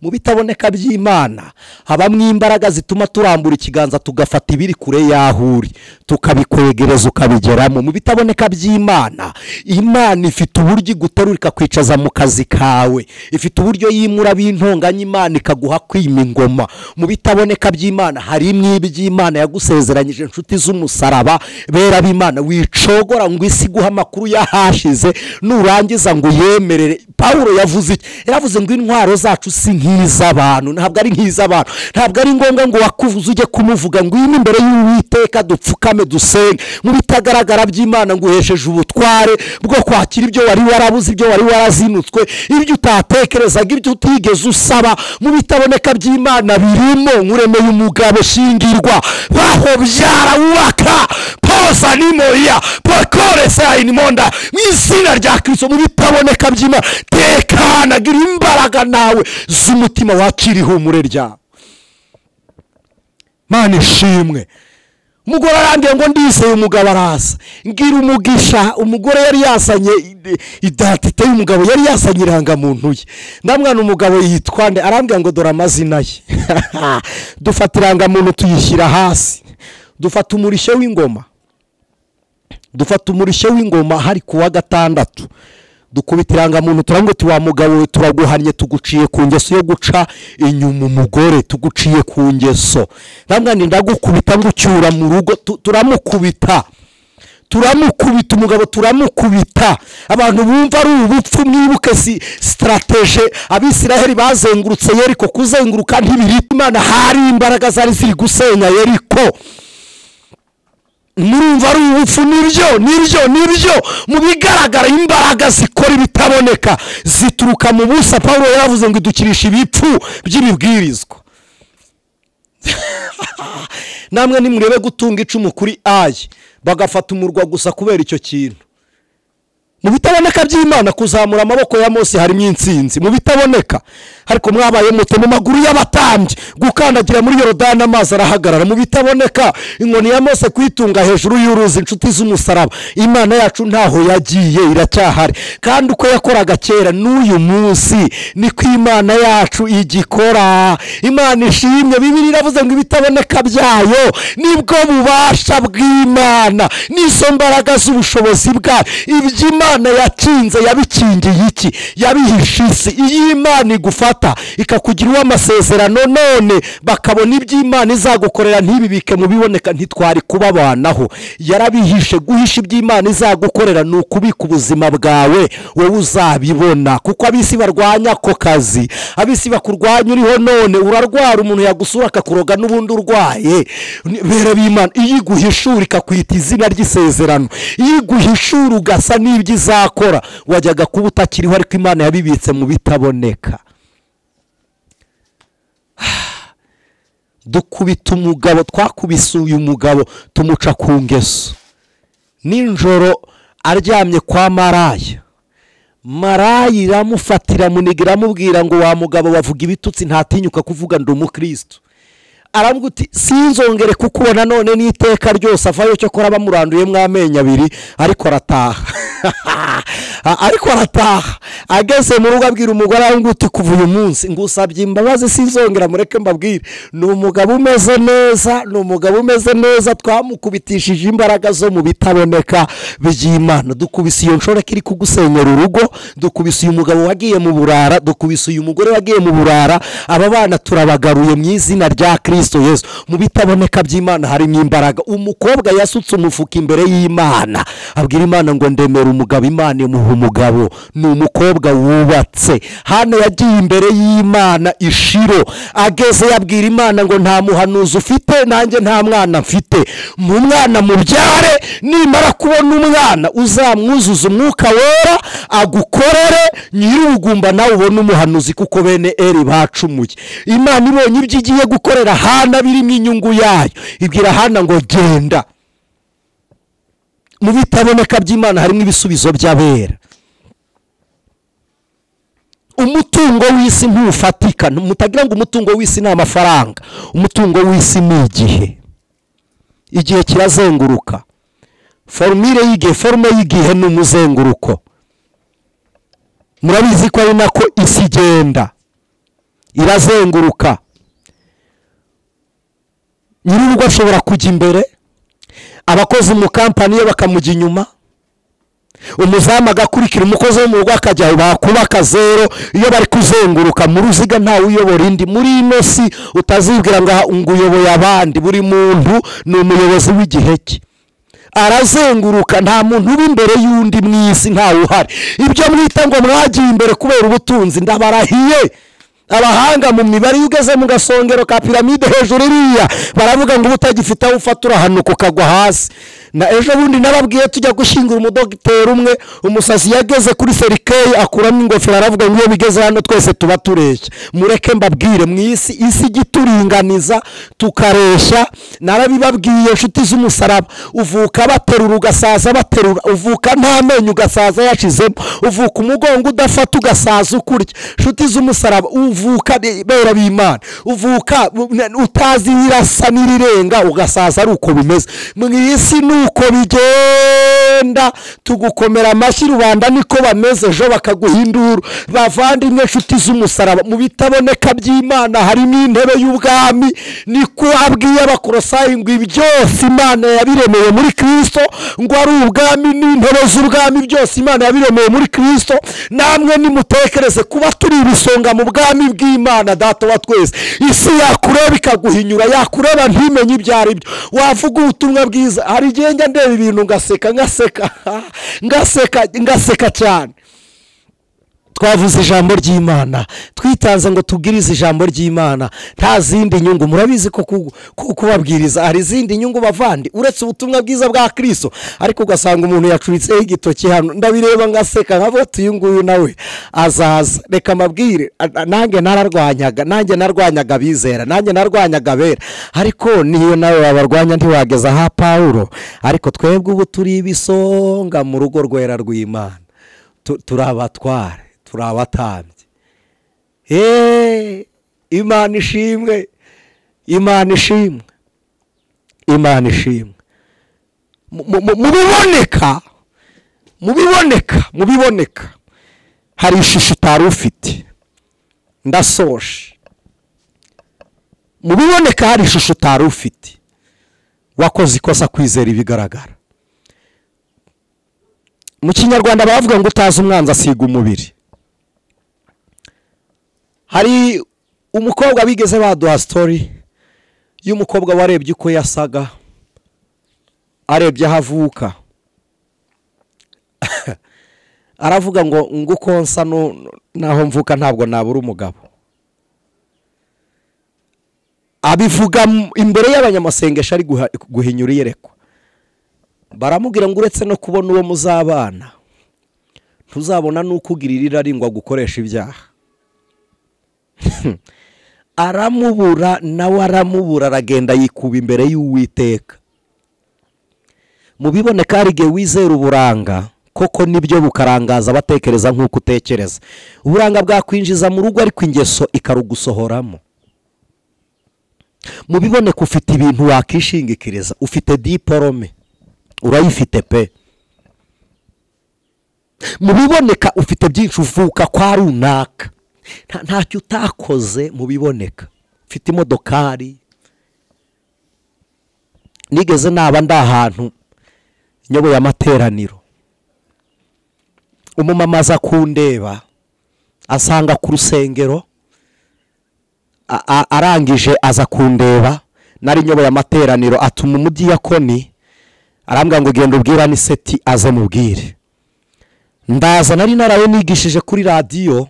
Mu bitaboneka by'Imana habamwe imbaraga zituma turambura ikiganza tugafata ibiri kure yahuri tukabikwegereza ukabigeramo. Mu bitaboneka by'Imana, Imana ifite uburyo iguterura ikakwicaza mu kazi kawe, ifite uburyo yimura b'intonganya, Imana ikaguha kwima ingoma. Mu bitaboneka by'Imana hari iby'Imana yagusezeranyije. Inshuti z'umusaraba, bera b'Imana, wicogora ngo isi guha amakuru yahashize nurangiza ngo yemerere. Paulo yavuze iki? Yaravuze ngo intwaro zacu si nk'iz'abantu, ntabwo ari nk'iz'abantu. Ntabwo ari ngombwa ngo wakuvuze ujye kumuvuga ngo ino imbere y'Uwiteka dupfukame dusenge. Mu bitagaragara by'Imana ngo uhesheje ubutware bwo kwakira ibyo wari warabuze, ibyo wari warazinutswe, ibyo utatekerezaga, ibyo utigeze usaba. Mu bitaboneka by'Imana birimo nkuremeye umugabo shingirwa baho byara wubaka posa nimoya pokore sayinimonda mu izina rya Kristo. Mu bitaboneka by'Imana tekana, gira imbaraga nawe z'umutima wakira ihumure ryawe. Mana ishimwe. Umugore arambwiye ngo ndizeye umugabo araza, ngira umugisha. Umugore yari yazanye identite y'umugabo, yari yazanye irangamuntu ye. Ndamwana umugabo yitwa nde? Arambwira ngo dore amazina ye. Dufata irangamuntu tuyishyira hasi, dufata umurishyo w'ingoma, dufata umurishyo w'ingoma hari kuwa gatandatu, dukubita irangamuntu turavuga tuti wa mugabo turaguhannye, tuguciye ku ngeso yo guca inyuma umugore, tuguciye ku ngeso. Ndamwana ndagukubita ngucyura mu rugo. Turamukubita, turamukubita umugabo, turamukubita. Abantu bumva ari ubupfu, mwibuke si strategie Abisiraheli bazengurutse Yeriko. Kuzenguruka ntibiri Imana, hari imbaraga zari ziri gusenya Yeriko. Murumva ari ubupfu? Nibyo, nibyo, nibyo. Mu bigaragara imbaraga zikora ibitaboneka zituruka mu busa. Paulo yaravuze ngo idukirisha ibipfu by'ibibwirizwa. Namwe nimurebe gutunga icumu kuri ayi bagafata umurwa gusa kubera icyo kintu. Mu bitaboneka by'Imana kuzamura amaboko ya Mose harimo intsinzi. Mu bitaboneka ariko mwabaye mute mu maguru y'abatambyi gukandagira muri Yorodani amazi arahagarara. Mu bitaboneka inkoni ya Mose kwitunga hejuru y'uruzi. Inshuti z'umusaraba, Imana yacu ntaho yagiye, iracyahari, kandi uko yakoraga kera n'uyu munsi niko Imana yacu igikora. Imana ishimwe. Bibiliya iravuze ngo ibitaboneka byayo nibwo bubasha bw'Imana, nizo mbaraga z'ubushobozi bwayo. Iby'Imana yakinze yabikingiye iki? Yabihishe isi. Iyo Imana igufata ikakugira uw'amasezerano none bakabona iby'Imana izagukorera ntibibike mu biboneka, ntitwari kubabanaho. Yarabihishe. Guhisha iby'Imana izagukorera ni ukubika ubuzima bwawe, wowe uzabibona. Kuko abisi barwanya ako kazi, abisi bakurwanya uriho none, urarwara umuntu yagusura akakuroga n'ubundi urwaye. Bera b'Imana, iyo iguhishura ikakwita izina ry'isezerano, iyo iguhishura ugasa n'ibyo izakora, wajyaga kuba utakiriho, ariko Imana yabibitse mu bitaboneka. Dukubita umugabo, twakubise uyu mugabo tumuca ku ngeso. Nijoro aryamye kwa maraya, maraya iramufatira muniga iramubwira ngo wa mugabo wavuga ibitutsi ntatinyuka kuvuga ndi umukristo. Aramubwira uti sinzongere kukubona none n'iteka ryose. Avayo cyokora bamuranduye mw'amenyo abiri, ariko arataha. Ariko arataha. Ageze mu rugo abwira umugore aho uti kuva uyu munsi ngusabye imbabazi sinzongera. Mureke mbabwire, ni umugabo umeze neza, ni umugabo umeze neza. Twamukubitishije imbaraga zo mu bitaboneka by'Imana. Dukubise iyo nshoreke iri kugusenyera urugo, dukubise uyu mugabo wagiye mu burara, dukubise uyu mugore wagiye mu burara. Aba bana turabagaruye mu izina rya Kristo Yesu. Mu bitaboneka by'Imana harimo imbaraga. Umukobwa yasutse umufuka imbere y'Imana, abwira Imana ngo ndemera umugabo. Imana imuha umugabo. Ni umukobwa wubatse. Hano yagiye imbere y'Imana ishiro, ageze yabwira Imana ngo nta muhanuzi ufite, nanjye nta mwana mfite, mu mwana mubyare, nimara kubona umwana uzamwuzuza umwuka wera agukorere, nyir'ubugumba nawe ubone umuhanuzi, kuko bene Eri bacumuye. Imana ibonye ibyo igiye gukorera Hana birimo inyungu yayo, ibwira Hana ngo genda. Mu bitaboneka by'Imana harimo ibisubizo by'abera. Umutungo w'isi ntufatika. Mutagira ngo umutungo w'isi ni amafaranga. Umutungo w'isi ni igihe. Igihe kirazenguruka. Formule y'igihe, forme y'igihe ni umuzenguruko. Murabizi ko ari nako isi igenda, irazenguruka. Nyir'urugo ashobora kujya imbere, abakozi mu kampani ye bakamujya inyuma, umuzamu agakurikira umukozi wo mu rugo akajya bakubaka zero. Iyo bari kuzenguruka mu ruziga ntawe uyobora indi. Muri ino si utazibwira ngo uyoboye abandi, buri muntu ni umuyobozi w'igihe cye. Arazenguruka, nta muntu uri imbere y'undi mu isi, ntawe uhari. Ibyo mwita ngo mwagiye imbere kubera ubutunzi, ndabarahiye. Abahanga mu mibare, iyo ugeze mu gasongero ka piramide hejuru iriya, baravuga ngo utagifite aho ufata urahanuka ukagwa hasi. Na ejo bundi nababwiye tujya gushyingura umudogiteri umwe, umusazi yageze kuri serikeyi akuramo ingofero aravuga ngo iyo bigeze hano twese tuba tureshya. Mureke mbabwire, mu isi, isi igituringaniza tukareshya. Narabibabwiye inshuti z'umusaraba, uvuka baterura ugasaza baterura, uvuka nta menyo ugasaza yashizemo, uvuka umugongo udafata ugasaza ukurya. Inshuti z'umusaraba, uvuka bera b'Imana, uvuka utazi irasa n'irirenga ugasaza ari uko bimeze. Mu isi nuko bigenda, tugukomera amashyi rubanda niko bameze, ejo bakaguhindura. Bavandimwe inshuti z'umusaraba, mu bitaboneka by'Imana harimo intebe y'ubwami. Niko abwiye Abakolosayi ngo byose Imana yabiremeye muri Kristo, ngo ari ubwami n'intebe z'ubwami byose Imana yabiremeye muri Kristo. Namwe nimutekereze kuba turi ibisonga mu bwami bw'Imana Data wa twese. Isi yakureba ikaguhinyura, yakureba ntimenye ibyo ari byo. Wavuga ubutumwa bwiza, hari igihe njya ndeba ibintu ngaseka ngaseka ngaseka ngaseka cyane. Twavuze ijambo ry'Imana, twitanze ngo tubwirize ijambo ry'Imana, nta zindi nyungu. Murabizi ko kubabwiriza hari izindi nyungu bavandi uretse ubutumwa bwiza bwa Kristo. Ariko ugasanga umuntu yacuritseho igitoki hano, ndabireba ngaseka nkavuga ati uyu nguyu nawe azaza. Reka mbabwire, nanjye nararwanyaga, nanjye narwanyaga abizera, nanjye narwanyaga abera, ariko niyo nawe wabarwanya ntiwageza ha Paulo. Ariko twebwe ubu turi ibisonga mu rugo rwera rw'Imana. Turabatware, turabatambye. Imana ishimwe, Imana ishimwe, Imana ishimwe. Mubiboneka, mubiboneka, mubiboneka hari ishusho utari ufite. Ndasoje. Mubiboneka hari ishusho utari ufite. Wakoze ikosa kwizera ibigaragara. Mu Kinyarwanda bavuga ngo utazi umwanzi asiga umubiri. Hari umukobwa bigeze baduha story y'umukobwa warebye uko yasaga, arebye aho avuka, aravuga ngo nguko nsa naho mvuka ntabwo nabura umugabo. Abivuga imbere y'abanyamasengesho ari guhinyura iyerekwa. Baramubwira ngo uretse no kubona uwo muzabana, ntuzabona n'ukugirira irari ngo agukoreshe ibyaha. Aramubura, nawe aramubura, aragenda yikuba imbere y'Uwiteka. Mu biboneka hari igihe wizera uburanga koko nibyo bukarangaza abatekereza nk'uko utekereza. Uburanga bwakwinjiza mu rugo ariko ingeso ikarugusohoramo. Mu biboneka ufite ibintu wakishingikiriza, ufite diporome, urayifite pe. Mu biboneka ufite byinshi, uvuka kwa runaka, ntacyo utakoze. Mu biboneka ufite imodokari. Nigeze naba ndi ahantu nyoboye amateraniro, umumama aza kundeba asanga ku rusengero, arangije aza kundeba, nari nyoboye amateraniro, atuma umudiyakoni arambwira ngo genda ubwira Aniseti aze mubwire. Ndaza, nari naraye nigishije kuri radiyo,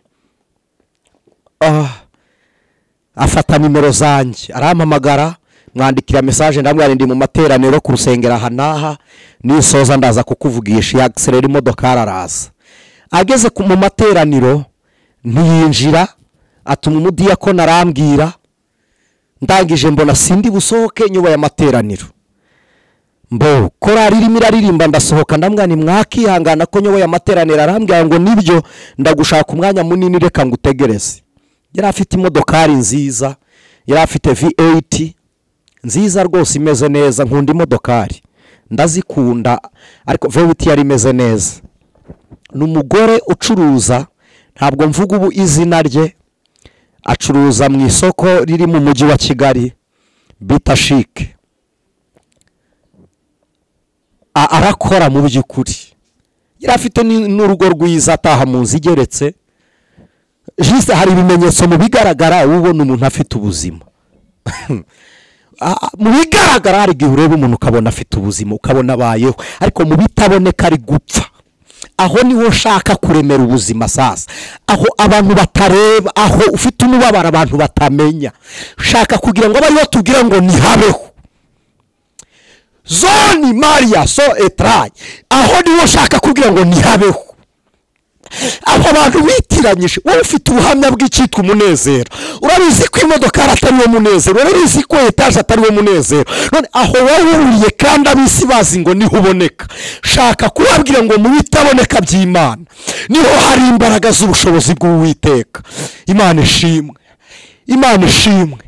afata nimero zanjye arampamagara, mwandikira message, ndamubwira ndi mu materaniro ku rusengero aha n'aha, nisoza ndaza kukuvugisha. Yagiserera imodoka araza. Ageze mu materaniro ntiyinjira, atuma umudiyakoni arambwira. Ndangije mbona sindi busohoke nyuma y'amateraniro. Mbo korari irimo iraririmba, ndasohoka, ndamubwira nti mwakihangana ko nyoboye amateraniro. Arambwira ngo nibyo, ndagushaka umwanya munini, reka ngutegereze. Yari afite imodokari nziza, yari afite V8 nziza rwose imeze neza. Nkunda imodokari, ndazikunda, ariko V8 yari imeze neza. Ni umugore ucuruza, ntabwo mvuga ubu izina rye, acuruza mu isoko riri mu mujyi wa Kigali bita Chic. Arakora mu by'ukuri, yari afite n'urugo rwiza, ataha mu nzu igeretse. Juste hari ibimenyetso mu bigaragara ubona umuntu afite ubuzima. Mu bigaragara hari igihe ureba umuntu ukabona afite ubuzima, ukabona abayeho, ariko mu bitaboneka ari gupfa. Aho niho nshaka kuremera ubuzima sasa, aho abantu batareba, aho ufite umubabaro abantu batamenya. Shaka kugira ngo bariho tubwira ngo nihabeho. Zoni Maria so etrai, aho niho nshaka kugira ngo nihabeho. Aho abantu bitiranyije, wowe ufite ubuhamya bw'icyitwa umunezero, urabizi ko imodoka atari wo munezero, urabizi ko etaje atari wo munezero, none aho wowe uriye kandi abisi bazi ngo niho uboneka. Shaka kubabwira ngo mu bitaboneka by'Imana niho hari imbaraga z'ubushobozi bw'Uwiteka. Imana ishimwe, Imana ishimwe.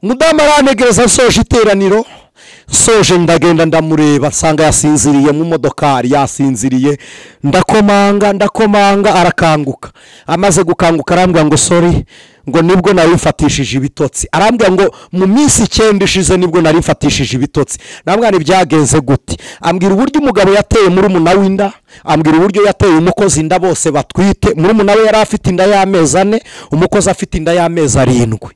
Umudamu arantegereza nsoje iteraniro, soje ndagenda ndamureba, nsanga yasinziriye mu modokari, yasinziriye. Ndakomanga, ndakomanga, arakanguka. Amaze gukanguka arambwira ngo sorry, ngo nibwo nari mfatishije ibitotsi. Arambwira ngo mu minsi 9 ishize nibwo nari mfatishije ibitotsi. Ndamubwira nti byagenze gute? Ambwira uburyo umugabo yateye murumuna w'inda, ambwira uburyo yateye umukozi inda, bose batwite. Murumuna we yari afite inda y'amezi 4, umukozi afite inda y'amezi 7.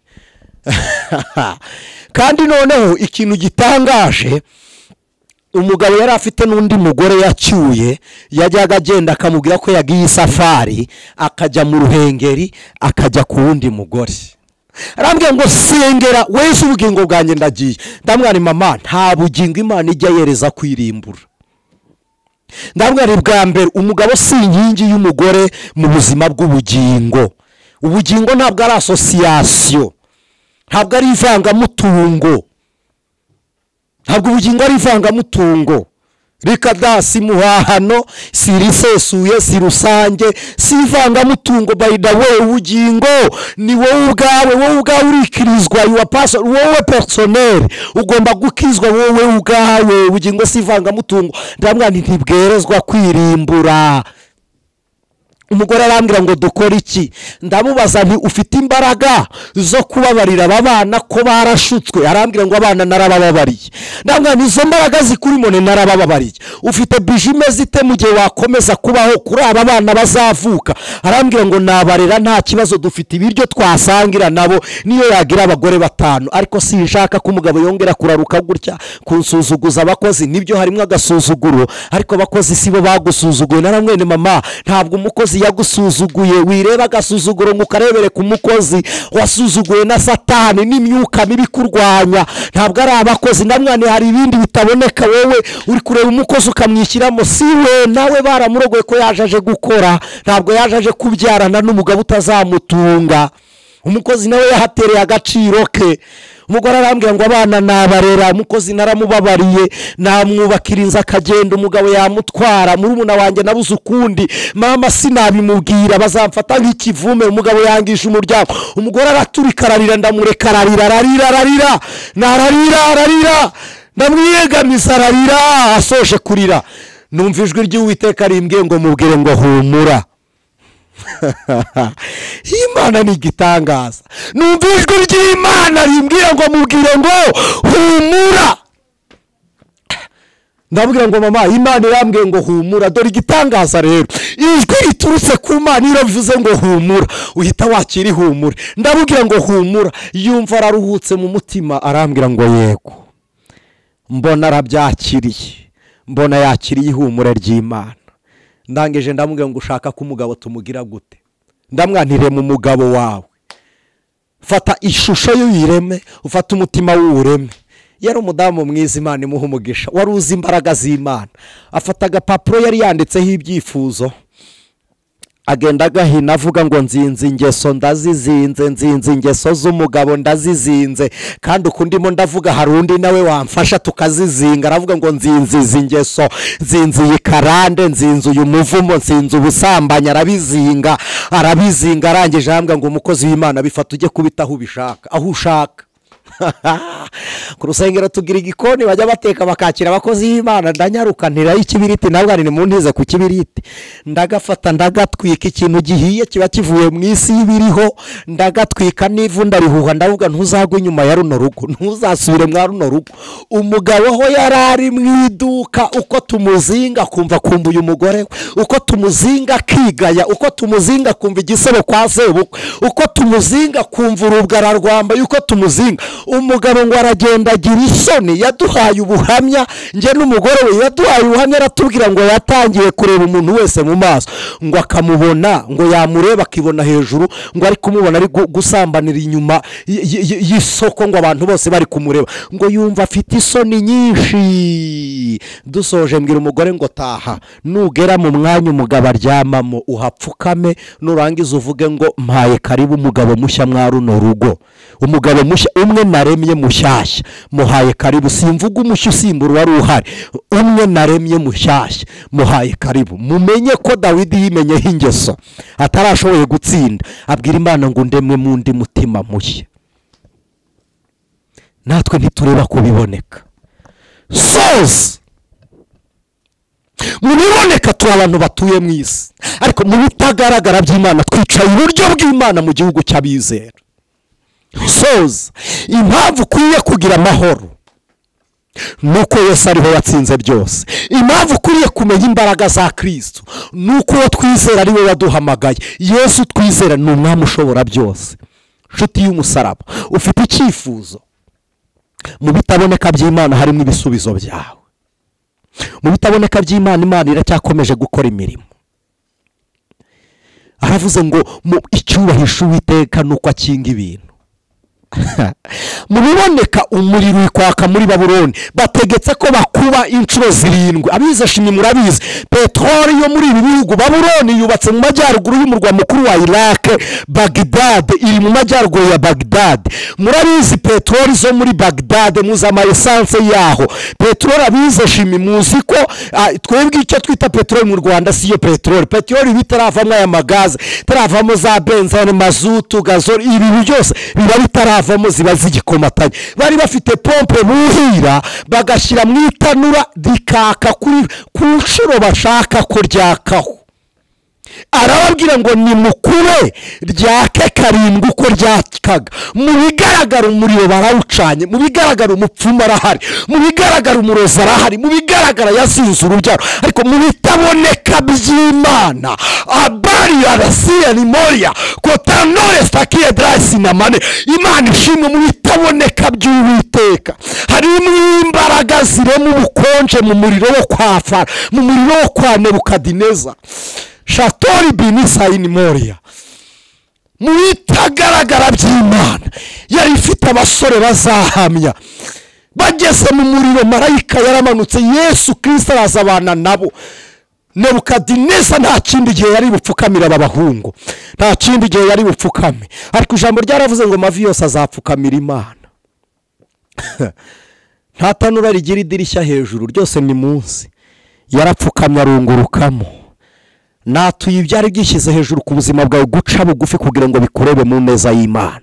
Kandi noneho ikintu gitangaje, umugabo yari afite n'undi mugore yacyuye, yajyaga agenda akamubwira ko yagiye isafari, akajya mu Ruhengeri, akajya ku wundi mugore. Arambwira ngo sengera wese ubugingo bwanjye ndagiye. Ndamubwira mama, nta bugingo Imana ijya yereza kwirimbura. Ndamubwira bwa mbere, umugabo si inkingi y'umugore mu buzima bw'ubugingo. Ubugingo ntabwo ari association, ntabwo ari ivangamutungo, ntabwo ubugingo ari ivangamutungo. Rikada si muhahano, si risesuye, si rusange, si ivangamutungo. By the way, ubugingo ni wowe ubwawe, wowe ubwawe urikirizwa, you are person, wowe personnel ugomba gukizwa wowe ubwawe. Ubugingo si ivangamutungo. Ndamwa ntibwerezwa kwirimbura. Umugore arambwira ngo dukora iki? Ndamubaza nti ufite imbaraga zo kubabarira aba bana ko barashutswe? Arambwira ngo abana narabababariye. Ndamubwira nti izo mbaraga zikurimo ni narabababariye. Ufite bije imeze ite mu gihe wakomeza kubaho kuri aba bana bazavuka? Arambwira ngo nabarera nta kibazo, dufite ibiryo twasangira nabo niyo yagira abagore 5, ariko sinshaka ko umugabo yongera kuraruka gutya kunsuzuguza abakozi. Nibyo harimo agasuzuguro, ariko abakozi sibo bagusuzuguye. Naramwene mama, ntabwo umukozi yagusuzuguye, wireba agasuzuguro ngo ukarebere ku mukozi wasuzuguye na Satani n'imyuka mibi kurwanya. Ntabwo ari abakozi. Ndamwane hari ibindi bitaboneka, wowe uri kureba umukozi ukamwishyiramo, si we nawe baramurogoye ko yaje gukora, ntabwo yaje kubyarana n'umugabo utazamutunga. Umukozi nawe yahatereye agaciro ke. Umugore arambwira ngo abana nabarera, umukozi naramubabariye, namwubakira inzu akagenda, umugabo yamutwara, murumuna wanjye nabuze ukundi, mama sinabimubwira bazamfata nk'ikivume, umugabo yangisha umuryango. Umugore araturika ararira, ndamureka ararira, ararira, ararira, nararira, ararira, ndamwiyegamiza ararira. Asoje kurira numva ijwi ry'Uwiteka rimbwiye ngo mubwire ngo humura. Imana ni igitangaza. Numva ijwi ry'Imana rimbwira ngo mubwire ngo humura. Ndabwira ngo mama, Imana irambwiye ngo humura. Dore igitangaza rero, ijwi riturutse ku Mana iravuze ngo humura, uhita wakira ihumure. Ndabwira ngo humura, yumva araruhutse mu mutima, arambwira ngo yego. Mbona arabyakiriye, mbona yakiriye ihumure ry'Imana. Ndangije ndamubwira ngo ushaka ko umugabo tumugira gute? Ndamwanire mu mugabo wawe, fata ishusho y'uyireme, ufata umutima w'ureme. Yari umudamu mwiza, Imana imuha umugisha, wari uzi imbaraga z'Imana. Afata agapapuro yari yanditseho ibyifuzo, agenda agahina avuga ngo nzinze ingeso ndazizinze, nzinze ingeso z'umugabo ndazizinze, kandi ukundimo ndavuga hari undi nawe wamfasha tukazizinga. Aravuga ngo nzinze izi ngeso, nzinze iyi karande, nzinze uyu muvumo, nzinze ubusambanyi. Arabizinga, arabizinga. Arangije arambwira ngo umukozi w'Imana bifata ujye kubita aho ubishaka, aho ushaka. Ku rusengero tugira igikoni bajya bateka bakakira abakozi b'Imana. Ndanyaruka ntirayo ikibiriti, nabwo ni mu ntize ku kibiriti, ndagafata ndagatwika. Ikintu gihiye kiba kivuye mu isi y'ibiriho, ndagatwika n'ivu ndarihuha. Ndavuga ntuzagwe inyuma ya runo rugo, ntuzasubire mwa runo rugo. Umugabo aho yari ari mu iduka, uko tumuzinga kumva kumbuye umugore, uko tumuzinga akigaya, uko tumuzinga kumva igisebo kwa sebukwe, uko tumuzinga kumva urubwa rwambaye, uko tumuzinga umugabo ngo aragenda agira isoni. Yaduhaye ubuhamya, nge n'umugore we yaduhaye ubuhamya, aratubwira ngo yatangiye kureba umuntu wese mu maso, ngo akamubona, ngo yamureba akibona hejuru, ngo ari kumubona ari gusambanira inyuma y'isoko, ngo abantu bose bari kumureba, ngo yumva afite isoni nyinshi. Dusoje mbwira umugore ngo taha, nugera mu mwanya umugabo aryamamo uhapfukame, nurangiza uvuge ngo mpaye karibu umugabo mushya mwa runo rugo, umugabo mushya umwe naremye mushyashya, muhaye karibu. Simvuga umushya usimbura wari uhari, umwe naremye mushyashya, muhaye karibu. Mumenye ko Dawidi yimenyeho ingeso atarashoboye gutsinda, abwira Imana ngo ndemwe mu ndi mutima mushya. Natwe ntitureba kubiboneka soze mu biboneka, turi abantu batuye mu isi, ariko mu bitagaragara by'Imana twicaye iburyo bw'Imana mu gihugu cy'abizera. Soza impamvu ukwiye kugira amahoro nuko Yesu ariho yatsinze byose. Impamvu ukwiye kumenya imbaraga za Kristo nuko uwo twizera ari we waduhamagaye. Yesu twizera ni umwami ushobora byose. Nshuti y'umusaraba, ufite icyifuzo, mu bitaboneka by'Imana harimo ibisubizo byawe. Mu bitaboneka by'Imana, Imana iracyakomeje gukora imirimo. Aravuze ngo mu icyubahisho Uwiteka nuko akinga ibintu. Mu biboneka umuriro uri kwaka muri Babuloni, bategetse ko bakuba inshuro 7. Abize shimi murabizi, peteroli yo muri ibi bihugu, Babuloni yubatse mu majyaruguru y'umurwa mukuru wa Iraq, Baghdad, iri mu majyaruguru ya Baghdad. Murabizi peteroli zo muri Baghdad, muzi ama essence yaho. Peteroli abize shimi muzi ko twebwe icyo twita peteroli mu Rwanda si yo peteroli. Peteroli bitaravamo aya magaze, itaravamo za benzene, mazutu, gazoli, ibi byose biba bitaravamo, ziba zigikomatanye. Bari bafite pompe buhira bagashyira mu itanura rikaka kuri ku nshuro bashaka ko ryakaho. Arababwira ngo nimukure ryake 7 uko ryakaga. Mu bigaragara umuriro barawucanye, mu bigaragara umupfumu arahari, mu bigaragara umurozi arahari, mu bigaragara yasinze urubyaro, ariko mu bitaboneka by'Imana abari arasiya ni moria kotanore stakiye drasi na mane. Imana ishimwe, mu bitaboneka by'Uwiteka harimo imbaraga zirema ubukonje mu muriro wo kwa Fara, mu muriro wo kwa Nebukadineza. Shatori binisayini moria. Mu bitagaragara by'Imana yari ifite abasore bazahamya. Bageze mu muriro marayika yaramanutse, Yesu Kristo arazabana nabo. Nebukadineza nta kindi gihe yari bupfukamira aba bahungu, nta kindi gihe yari bupfukame. Ariko ijambo ryaravuze ngo amavi yose azapfukamira Imana. Nta tanura rigira idirishya hejuru, ryose ni munsi. Yarapfukamye arungurukamo. Natuye ibyari byishyize hejuru ku buzima bwawe guca bugufi kugira ngo bikurebe mu neza y'Imana.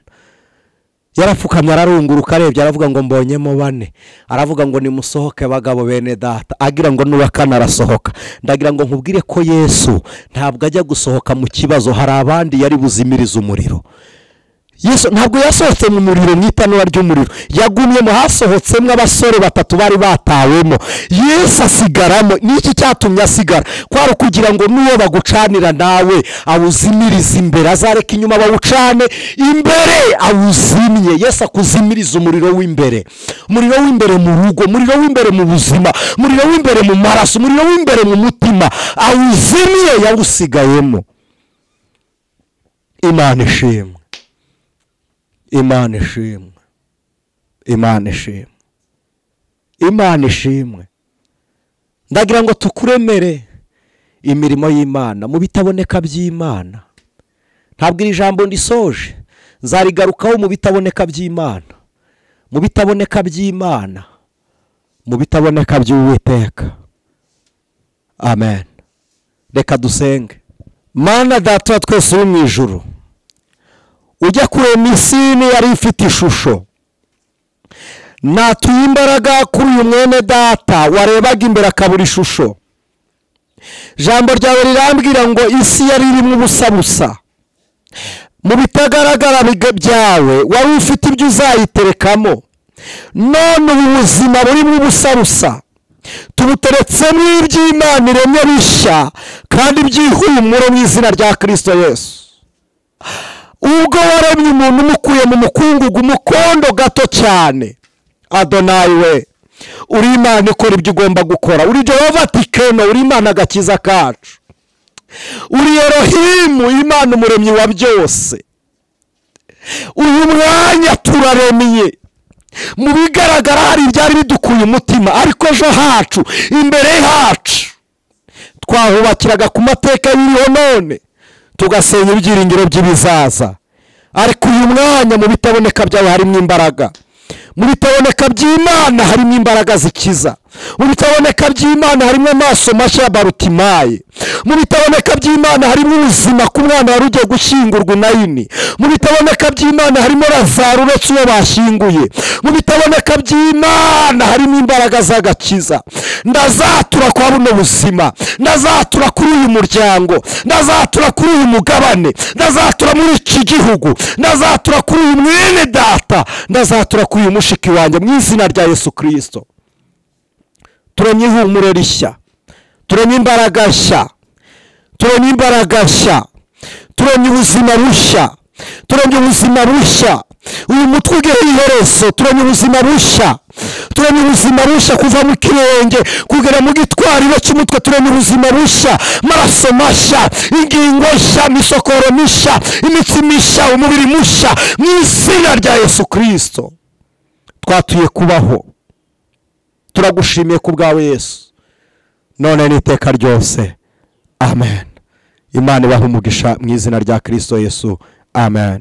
Yarapfukamye ararunguruka, arebye aravuga ngo mbonyemo 4. Aravuga ngo nimusohoke bagabo bene data, agira ngo nuwa kane arasohoka. Ndagira ngo nkubwire ko Yesu ntabwo ajya gusohoka mu kibazo, hari abandi yari buzimiriza umuriro. Yesu ntabwo yasohotse mu muriro, mu itanura ry'umuriro yagumyemo, hasohotsemo abasore 3 bari batawemo, Yesu asigaramo. Niki cyatumye asigara? Kwari kugira ngo nuwo bagucanira nawe awuzimirize imbere, azareka inyuma bawucane, imbere awuzimye. Yesu akuzimiriza umuriro w'imbere, umuriro w'imbere mu rugo, umuriro w'imbere mu buzima, umuriro w'imbere mu maraso, umuriro w'imbere mu mutima, awuzimye yawusigayemo. Imana ishimwe, Imana ishimwe, Imana ishimwe, Imana ishimwe. Ndagira ngo tukuremere imirimo y'Imana mu bitaboneka by'Imana. Ntabwo iri jambo ndisoje, nzarigarukaho mu bitaboneka by'Imana, mu bitaboneka by'Imana, mu bitaboneka by'Uwiteka. Amen. Reka dusenge. Mana Data wa twese uri mu ijuru, ujya kurema isi yari ifite ishusho, natuye imbaraga kuri uyu mwene data warebaga imbere akabura ishusho. Jambo ryawe rirambwira ngo isi yari irimo ubusa busa, mu bitagaragara byawe wari ufite ibyo uzayiterekamo. None ubu buzima burimo ubusa busa tubuteretsemo iby'Imana iremye bishya kandi by'ihumure mu izina rya Kristo Yesu. Ubwo waremye umuntu umukuye mu mukungugu, umukondo gato cyane, Adonai we, uri Imana ikora ibyo ugomba gukora, uri Jehova Tikeno, uri Imana agakiza kacu, uri Elohimu, Imana umuremyi wa byose. Uyu mwanya turaremye, mu bigaragara hari ibyari bidukuye umutima, ariko ejo hacu, imbere hacu, twahubakiraga ku mateka y'iriho none, tugasenya ibyiringiro by'ibizaza. Ariko uyu mwanya mu bitaboneka byawe harimo imbaraga, mu bitaboneka by'Imana harimo imbaraga zikiza, mu bitaboneka by'Imana harimo amaso mashya ya Barutimayi, mu bitaboneka by'Imana harimo ubuzima ku mwana wari ugiye gushyingurwa Nayini, mu bitaboneka by'Imana harimo Lazaro uretse uwo bashyinguye, mu bitaboneka by'Imana harimo imbaraga z'agakiza. Ndazatura kwa buno buzima, ndazatura kuri uyu muryango, ndazatura kuri uyu mugabane, ndazatura muri iki gihugu, ndazatura kuri uyu mwene data, ndazatura kuri uyu mushiki wanjye mu izina rya Yesu Kristo. Turemye ihumure rishya, turemye imbaraga nshya, turemye imbaraga nshya, turemye ubuzima bushya, turemye ubuzima bushya. Uyu mutwe ugiye iherezo, turemye ubuzima bushya, turemye ubuzima bushya kuva mu kirenge kugera mu gitwariro cy'umutwe, turemye ubuzima bushya, maraso mashya, ingingo nshya, misokoro mishya, imitsi mishya, umubiri mushya, mu izina rya Yesu Kristo twatuye kubaho. Turagushimiye ku bwawe Yesu, none n'iteka ryose, amen. Imana ibahe umugisha mu izina rya Kristo Yesu, amen.